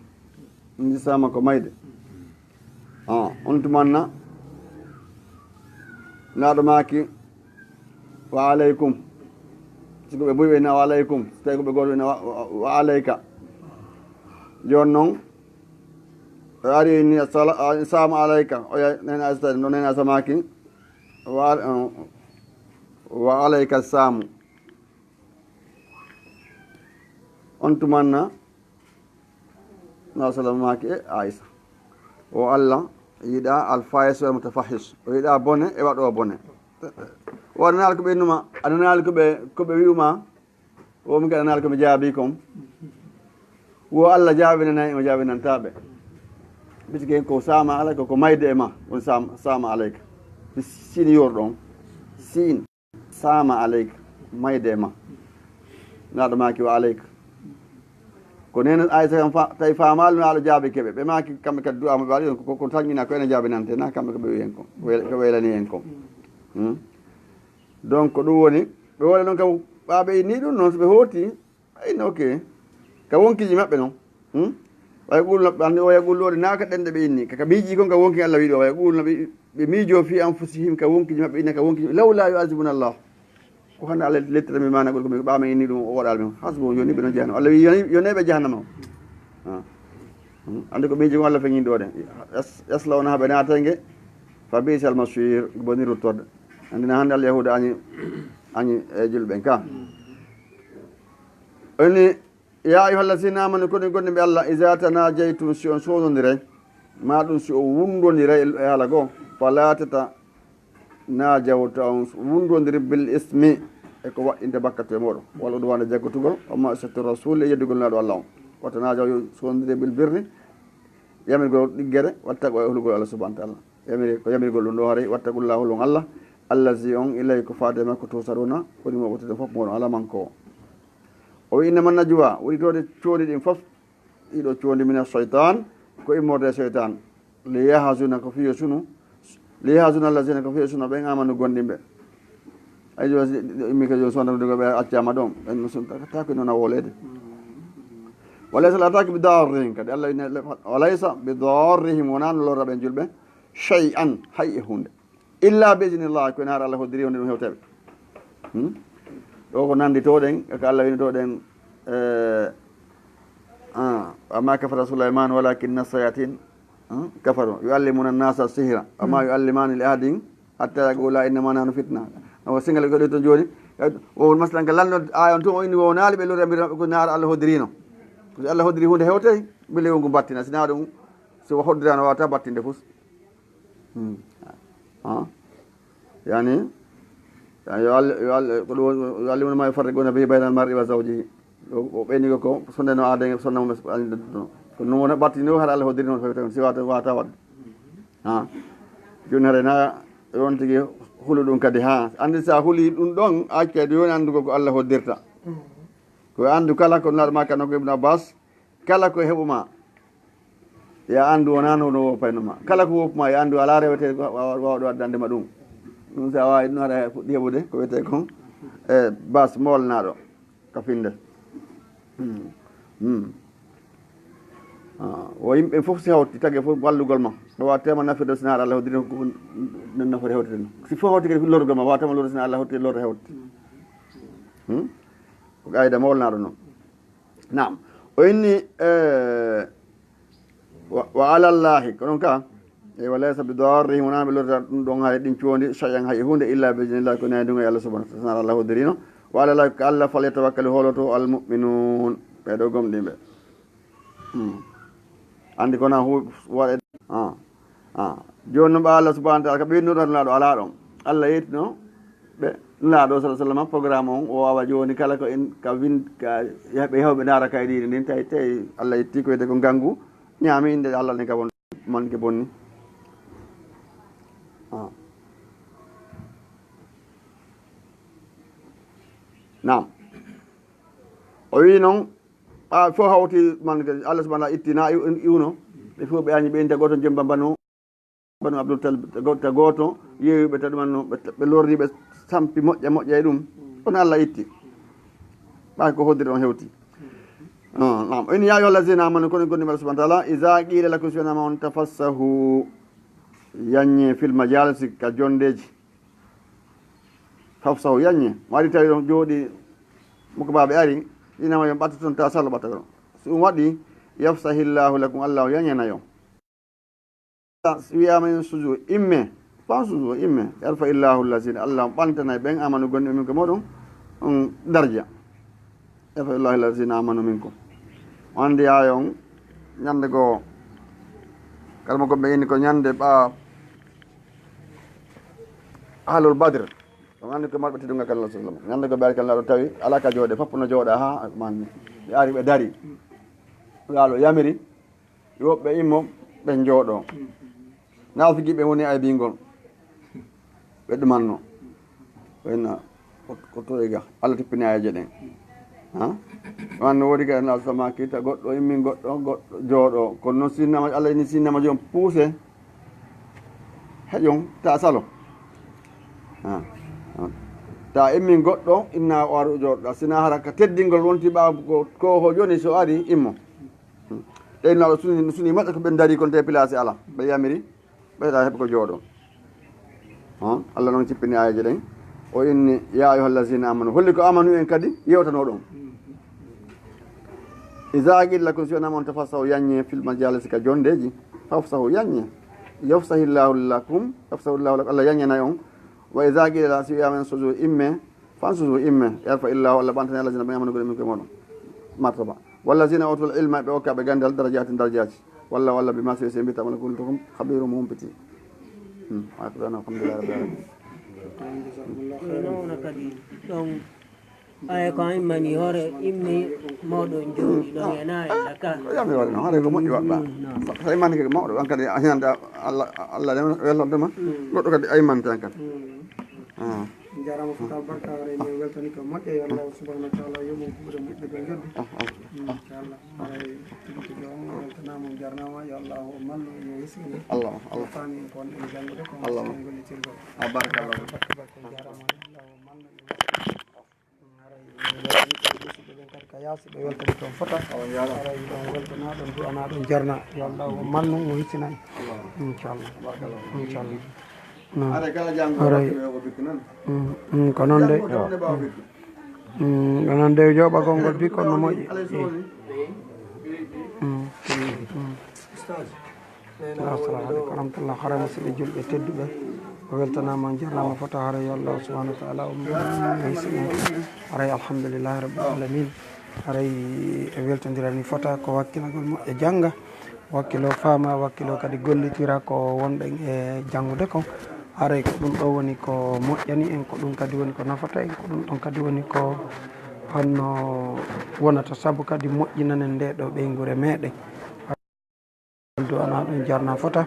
Ndi saama ko mayde. Ah, on tumanna, Nulaaɗo maaki, wa alaykum. Si ko ɓe buy, ɓe inna wa alaykum. Si tawi ko ɓe gooto, ɓe inna wa, wa, wa alayka. Jooni non, o ari, o inni, "Assala-, a, saama alayka." Oya, Neene Aysata, no Neene Aysata maaki, wa, wa alayka saamu. On tumanna, Nulaaɗo sallam maaki, e Aysa, o Allah yiɗa alfahis wal mutafahis, o yiɗa bone e waɗo bone. O nanaali ko ɓe innuma, a nanaali ko ɓe, ko ɓe wi'uma, o min kadi a nanaali ko mi jaabi kon. Wo Allah jaabinanay, o jaabinantaa ɓe. Bitike ko saama alayka, ko mayde e ma, woni saama, saama alayka. Mi siini yorɗo on. Siin. Saama alayka, mayde e ma. Nulaaɗo maaki wa alayka. Ko Neene Aysa kam fa-, tawi faamaali, Nulaaɗo jaabike ɓe. Ɓe maaki kamɓe kadi du'a mo ɓe waɗi ɗon ko, ko, ko tanƴina ko ene jaabinante, na kamɓe ko ɓe wi'i en ko. Wel-, ko weylani en ko. Hmm? Donc ko ɗum woni, ɓe wona ɗon kam ɓaaɓe inni ɗum noon, so ɓe hooti, Ay, no, ok. Ka wonkiiji maɓɓe non. Hmm? Wa yaquluna, ɓe anndi, wa yaquluna, naaka ɗen ɗe ɓe inni. Ka, ka miiji kon ka wonki Allah wi'i ɗo, wa yaquluna, ɓe, ɓe miijo fi anfusihim, ka wonkiiji maɓɓe inna, ka wonkiiji, lawla yu'adhibuna Allah. Ko hannde Allah lettata mi maana ɓuri ko mi ɓaamen inni ɗum o waɗal min. Hasbuhum, yoni ɓe non jahannama. Allah wi'i yoni, yoni ɓe jahannama o. Ah. Hmm? Anndi ko miiji kon Allah feñin ɗo de. Yas-, yaslawna ɓe naata nge. Fa bi'sal masir, boni ruttorde. Anndi na hannde Allah yahuuda añi, añi e julɓe ɓen ka. Oni, ya ayyuhal lazina amanu, kono gonɗinɓe Allah, iza tanajaytum, si on soodondiray, ma ɗum si on wundondiray e haala goo, fala tatanajaw, ta on wundondiri bil ismi, e ko waɗɗinta bakkatu e mooɗon, wal udwana, jaggotugol, wa ma'siyati rasul, e yeddugol Nulaaɗo Allah on. Wa tanajaw, yo soodondire bil birri, yamirgol ɗiggere, wat taqwa, e hulugol Allah subhanahu wa ta'ala. Yamiri, ko yamirgol ɗum ɗo haray, wattaqullaha, hulon Allah, allazi, on, ilayhi, ko faade e makko, tuhsharuna, woni mo ɓotteten fof mooɗon, alaa manko o. O wi, innama najwa, woni toode coondi ɗin fof, ɗiɗo coondi mina shaytan, ko immorde e shaytan. Li yahzuna, ko fiyo sunu, li yahzuna allazina, ko fiyo sunu, ɓen amanu, gonɗinɓe. Ay, jo, si ɗo immi ka, jo, sonda ɗum ko ɓe accama ɗon, ɓen no sun, ta, ta ko noon a wolede. Wa laysa, ala, taaki bi darrihim, kadi Allah wi, wa laysa bi darrihim, wonaa no lorra ɓen julɓe, shay'an, hay e huunde. Illa bi idnillah, ko ene haara Allah hoddiri wonde ɗum hewteɓe. Hmm? Ɗo ko nanndi to ɗen, ko Allah wini to ɗen, eh, ah, wa ma kafara Sulayman walakinna shayatin, hmm, kafaru yuallimuna nasa sihra, wa ma yuallimani li ahadin hatta yaqula innama nahnu fitna. O singal ko ɗo to jooni, o masalan ka lanɗo ayon to o inni wonaali ɓe lorra mbira ko ene haara Allah hoddirino. Ko Allah hoddiri hunde hewtey, bile wongu battina, sina ɗum so hoddirano wata battinde fus. Hmm. Ah. Yani, yani, yo Allah, yo Allah, ko ɗum woni, yo Allah woni ma yufarriquna bihi bayna al-mar'i wa zawjihi. O, o ɓeyni ko, ko sonde no aade, sonde mo mes-, ani ɗum. Ko ɗum wona ɓatti no, hara Allah hoddiri noon, fawi tan, si wata, wata waɗde. Ha. Jooni hara na, on tigi hulu ɗum kadi, ha. Anndi sa huli ɗum ɗon, acca kadi woni anndugo ko Allah hoddirta. Ko anndu kala ko Nulaaɗo ma kan ko Ibn Abbas, kala ko heɓu ma, ya anndu wonaa no, no woppayno ma. Kala ko woppu ma, ya anndu alaa rewete wa-, wa-, waawɗo addande ma ɗum. Ɗum si a waawi ɗum, haɗa fuɗɗi heɓude ko wiyetee kon E bas moolnaaɗo ka finde. Hmm. Hmm. Ah, wo yimɓe fof si hawti, tagi fof wallugol ma. Ɗo wattema nafirde sina Allah hoddiri ko non nafori hawti ɗum. Si fof hawti kadi lorgol ma, wattema lorgol sina Allah hoddiri lorre hawti. Hmm? Ko qaayida moolnaaɗo noon. Naam. O inni, eh, wa, wa alallahi, ko ɗum ka? E wa laysa bi darrihim, wonaa ɓe lorta ɗum ɗon hay ɗin coondi, shay'an hay huunde, illa bi iznillah, ko nayi dunga Allah subhanahu wa ta'ala, Allah hoddirino. Wa alallahi, ko Allah fal yatawakkalu holoto al mu'minun, ɓe ɗo gomɗinɓe. Hmm. Andi ko na hu-, waɗe, ah, ah. Jooni noon ɓa Allah subhanahu wa ta'ala, ka ɓe nurata laaɗo alaa ɗon. Allah yettino ɓe laaɗo sallallahu alaihi wasallam programme on, o wawa jooni kala ko en ka win-, ka yahɓe, yahɓe ndaara kay ɗiɗi ndin, tawi, tawi Allah yetti ko wiyete ko ngangu, ñaami inde Allah ne ka won, man ke bonni. Ah. Naam. O wi noon, ɓa fof hawti man ke, Allah subhanahu wa ta'ala itti na iw-, iwno, ɓe fof ɓe añi ɓe inde gooto jemba banu, banu Abdul Talib, ta go-, ta gooto, yeewi ɓe ta ɗuman no, ɓe, ɓe lorri ɓe sampi moƴƴa moƴƴa e ɗum, kono Allah itti. Ɓa ko hoddiri on hewti. Ah, naam. O inni, ya ayyuhal lazina amanu, kono gonɗinɓe Allah subhanahu wa ta'ala, iza qila lakum, si wiyama on tafassahu, yaññe fil majalisi, ka jondeji. Fafsahu, yaññe. Waɗi tawi ɗon jooɗi, mukko baaɓe ari, inama yo ɓatto toon, ta salo ɓatto ɗon. Si ɗum waɗi, yafsahillahu lakum, Allah o yañana yo. Si wiyama en suju, imme, fan suju, imme. Yarfa illahu allazina, Allah on ɓantanay ɓen amanu gonɗi minkum e moɗon, on darja. Yarfa illahu allazina amanu minkum. On andi aaya on, ñande goo, kala mo gomɓe inni ko ñande ɓa Ahlul Badr. On andi ko marɓe teddungal kan Allah sallam. Ñande goo ɓe ari kan Laaɗo tawi alaa ka jooɗe, fop no jooɗa ha man. Ɓe ari ɓe dari. Laaɗo yamiri, woɓɓe immo, ɓe jooɗo. Naafiki ɓe woni aybingol. Ɓe ɗumanno. Ɓenna ko, ko to e ga. Allah tippini aayeeje ɗen. Ha? Wan no woodi ga na sama kita goɗɗo immin goɗɗo, goɗɗo jooɗo. Kono noon sinnama, Allah ni sinnama joom puuse. Heƴon, ta salo. Ha. Ha. Ta immin goɗɗo, inna o aru jooɗo. Sina hara ka teddingol wonti ɓaawo ko, ko ho joni so ari immo. Hmm. Ɗen Laaɗo suni, suni maɓɓe ko ɓe dari kon te place ala. Ɓe yamiri. Ɓeyda heɓ ko jooɗo. Hon? Allah noon cippini aayeeje ɗen. O inni, ya ayyuhal lazina amanu. Holli ko amanu en kadi yewtano ɗon. Iza qila lakum, si wiyama on tafassahu, yaññe fil majalisi ka jondeji. Fafsahu, yaññe. Yafsahillahu lakum, yafsahillahu lakum. Allah yaññanay on. Wa iza qila la, si wiyama en suju, imme. Fansudu, imme, yarfa illahu, Allah ɓantani allazina ɓe amanu gonɗi minkum e moɗon. Martaba. Wallazina utul ilma, ɓe okka ɓe gandal, darajatin, darajaji. Walla, walla, bima sewi sewi mbi ta'maluna kuntum khabirun, mo humpiti. Hmm. Wa akhiruna, alhamdulillahi rabbil alamin. Jazakumullahu khairan. Ɗon wona kadi ɗon, aya ko an immani hoore, immi mawɗo on jooɗi ɗon e na e laka. Ko yami waɗi noon, haɗa ko moƴƴi waɗɗa. Mm, no. Sa, sa immani ko mawɗo, an kadi a hinande Allah, Allah ne welordema. Mm. Goɗɗo kadi a immante an kadi. Mm. Ah. Jarama fota barka, haray mi weltani ko moƴƴa, yo Allah subhanahu wa ta'ala yoɓu ko ɓuri moƴƴude ko joddi. Ah, ah, ah. Inchallah. Haray tigi tigi on weltanama, on jarnama, yo Allah o mallu, yo hisini. Allah, Allah. Fami ko on en janngude ko. Allah. Mo gollitirgol. Ah, barakallah. Barka, barka, barka, jarama, yo Allah o mallu, yo hisini. Haray en weltani ko musidɓe ɓen kadi ka yaasi, ɓe weltani toon fota. On jaaraama. Haray ɗon weltana ɗon, du'ana ɗon jarna. Yo Allah o malnu, o hisina en. Allah. Inchallah. Barakallah. Inchallah. Noon. Haray kala janngo haray. Waɗtuɓe o bikku noon. Mm, mm, ko noon de. Janngo tan ne ɓaawa bikku. Mm, ko noon de, jooɓagol ngol bikku no moƴƴi. Alay so woni. Mm, mm. Assalamu aleykum wa rahmatullah. Haray musidɓe julɓe tedduɓe, o weltanaama, on jarnaama fota. Haray yo Allah subhanahu wa ta'ala o hisina. Haray alhamdulillahi rabbil alamin. Haray e weltondirani fota ko wakkilagol moƴƴa jannga, wakkilo faama, wakkilo kadi gollitira ko wonɗen e janngude ko. Haray ko ɗum ɗo woni ko moƴƴani en, ko ɗum kadi woni ko nafata en, ko ɗum ɗon kadi woni ko honno wonata sabu kadi moƴƴinanen nde ɗo ɓeynguure meɗen. Du'ana ɗum jarna fota.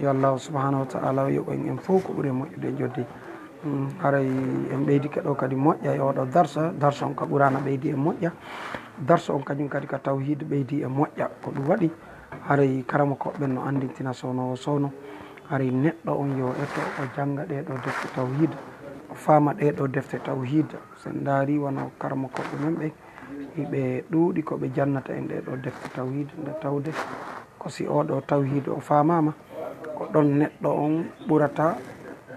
Yo Allahu subhanahu wa ta'ala yoɓ en en fof ko ɓuri moƴƴude e joddi. Mm, haray en ɓeydike ɗo kadi moƴƴa e oɗo darsa. Darsa on ka Qur'ana ɓeydi e moƴƴa. Darsa on kañum kadi ka tawhid ɓeydi e moƴƴa. Ko ɗum waɗi haray karamokooɓe ɓen no anndintina sowno o sowno. Haray neɗɗo on yo eto o jannga ɗee ɗo defte tawhid. faama ɗee ɗoo defte tawhiida. So en ndaarii wano karamokooɓe men ɓen, hiɓe ɗuuɗi ko ɓe jannata en ɗee ɗoo defte tawhiida, nde tawde ko si oo ɗoo tawhiida o faamaama, ko ɗon neɗɗo on ɓurata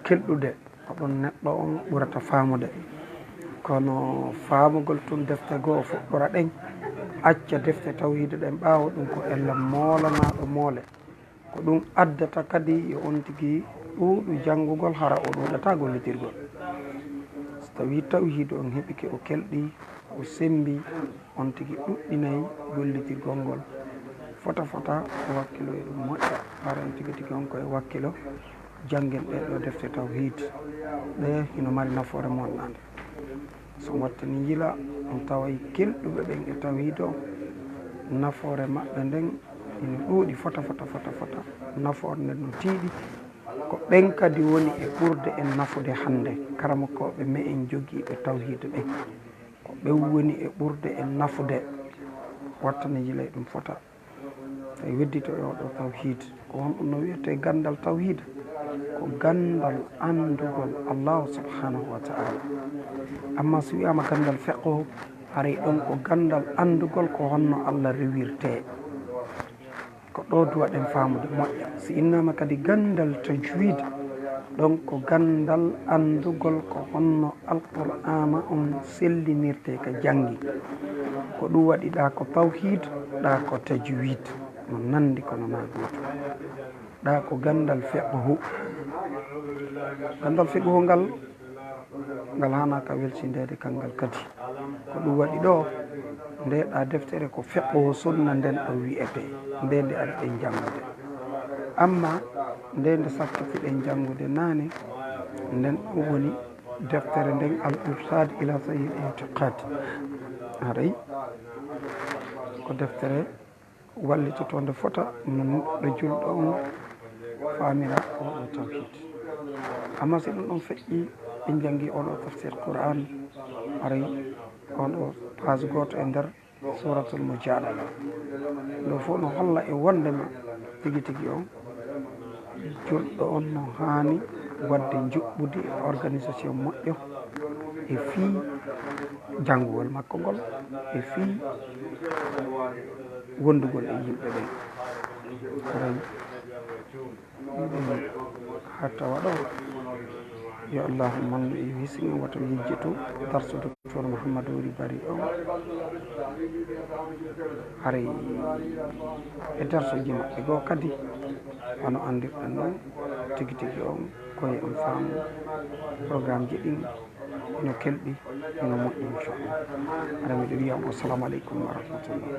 kelɗude, ko ɗon neɗɗo on ɓurata faamude. Kono faamugol tun defte goo fuɗɗora ɗen, acca defte tawhiida ɗen ɓaawo ɗun, ko ella moolanaaɗo moole. Ko ɗun addata kadi yo on tigi ɗuuɗu janngugol, hara o ɗuuɗataa gollitirgol. So tawii tawhiidu on heɓike, o kelɗii, o semmbii, on tigi ɗuɗɗinay gollitirgol ngol. Fota fota o wakkilo e ɗun moƴƴa, hara en tigi tigi on ko e wakkilo. Janngen ɗee ɗoo defte tawhiid. Ɗee hino mari nafoore monnande. So wattani yila, on taway kelɗuɓe ɓen e tawhiid o, nafoore maɓɓe nden ino ɗuuɗi fota, fota, fota, fota. Nafoore nden no tiiɗi. Ko ɓen kadi woni e ɓurde en nafude hannde, karamokooɓe me'en jogiiɓe tawhiid ɓen. Ko ɓen woni e ɓurde en nafude. Wattani yila e ɗun fota. Tawi weddito e oo ɗoo tawhiid, ko honɗun no wi'etee ganndal tawhiid? Ko ganndal anndugol Allaahu subhaanahu wa ta'aala. Amma so wi'aama ganndal fiqhu, haray ɗon ko ganndal anndugol ko honno Allah rewirtee. Ko ɗoo duwaɗen faamude moƴƴa. Si innaama kadi ganndal tajwiid, ɗon ko ganndal anndugol ko honno Alqur'aana on sellinirtee ka janngi. Ko ɗun waɗi ɗaa ko tawhiid, ɗaa ko tajwiid. No nanndi kono naa gootum. Ɗaa ko ganndal fiqhu. Ganndal fiqhu ngal, ngal haanaa ka welsindeede kanngal kadi. Ko ɗun waɗi ɗoo, ndee ɗaa deftere ko fiqhu sunna nden ɗoo wi'etee, ndee nde ari ɗen janngude. Amma ndee nde sakkitiɗen janngude naane, nden ɗon woni deftere nden Al Irshad ila Sahih Al I'tiqad. Haray ko deftere wallitotoonde fota no neɗɗo julɗo on faamira oo ɗoo tawhiid. Amma si ɗun ɗon feƴƴii, ɓe janngi oo ɗoo tafsir Qur'an, haray on ɗoo page gooto e nder Suuratul Mujaadala. Ɗoo fow no holla e wonndema tigi tigi on julɗo on no haani waɗde njuɓɓudi e organisation moƴƴo e fii janngugol makko ngol, e fii wonndugol e yimɓe ɓen. Haray ɗum hatta waɗo. Yo Allahu manɗo e yo hisiŋen wata yejjitu darso Docteur Mouhamadou Wuri Bari o. Haray e darsoji maɓɓe goo kadi, wano anndirɗen ɗon, tigi tigi on, ko e on faamu programmeji ɗin ino kelɗi, ino moƴƴi, inchallah. Haray miɗo wiya on, assalamu aleykum wa rahmatullah.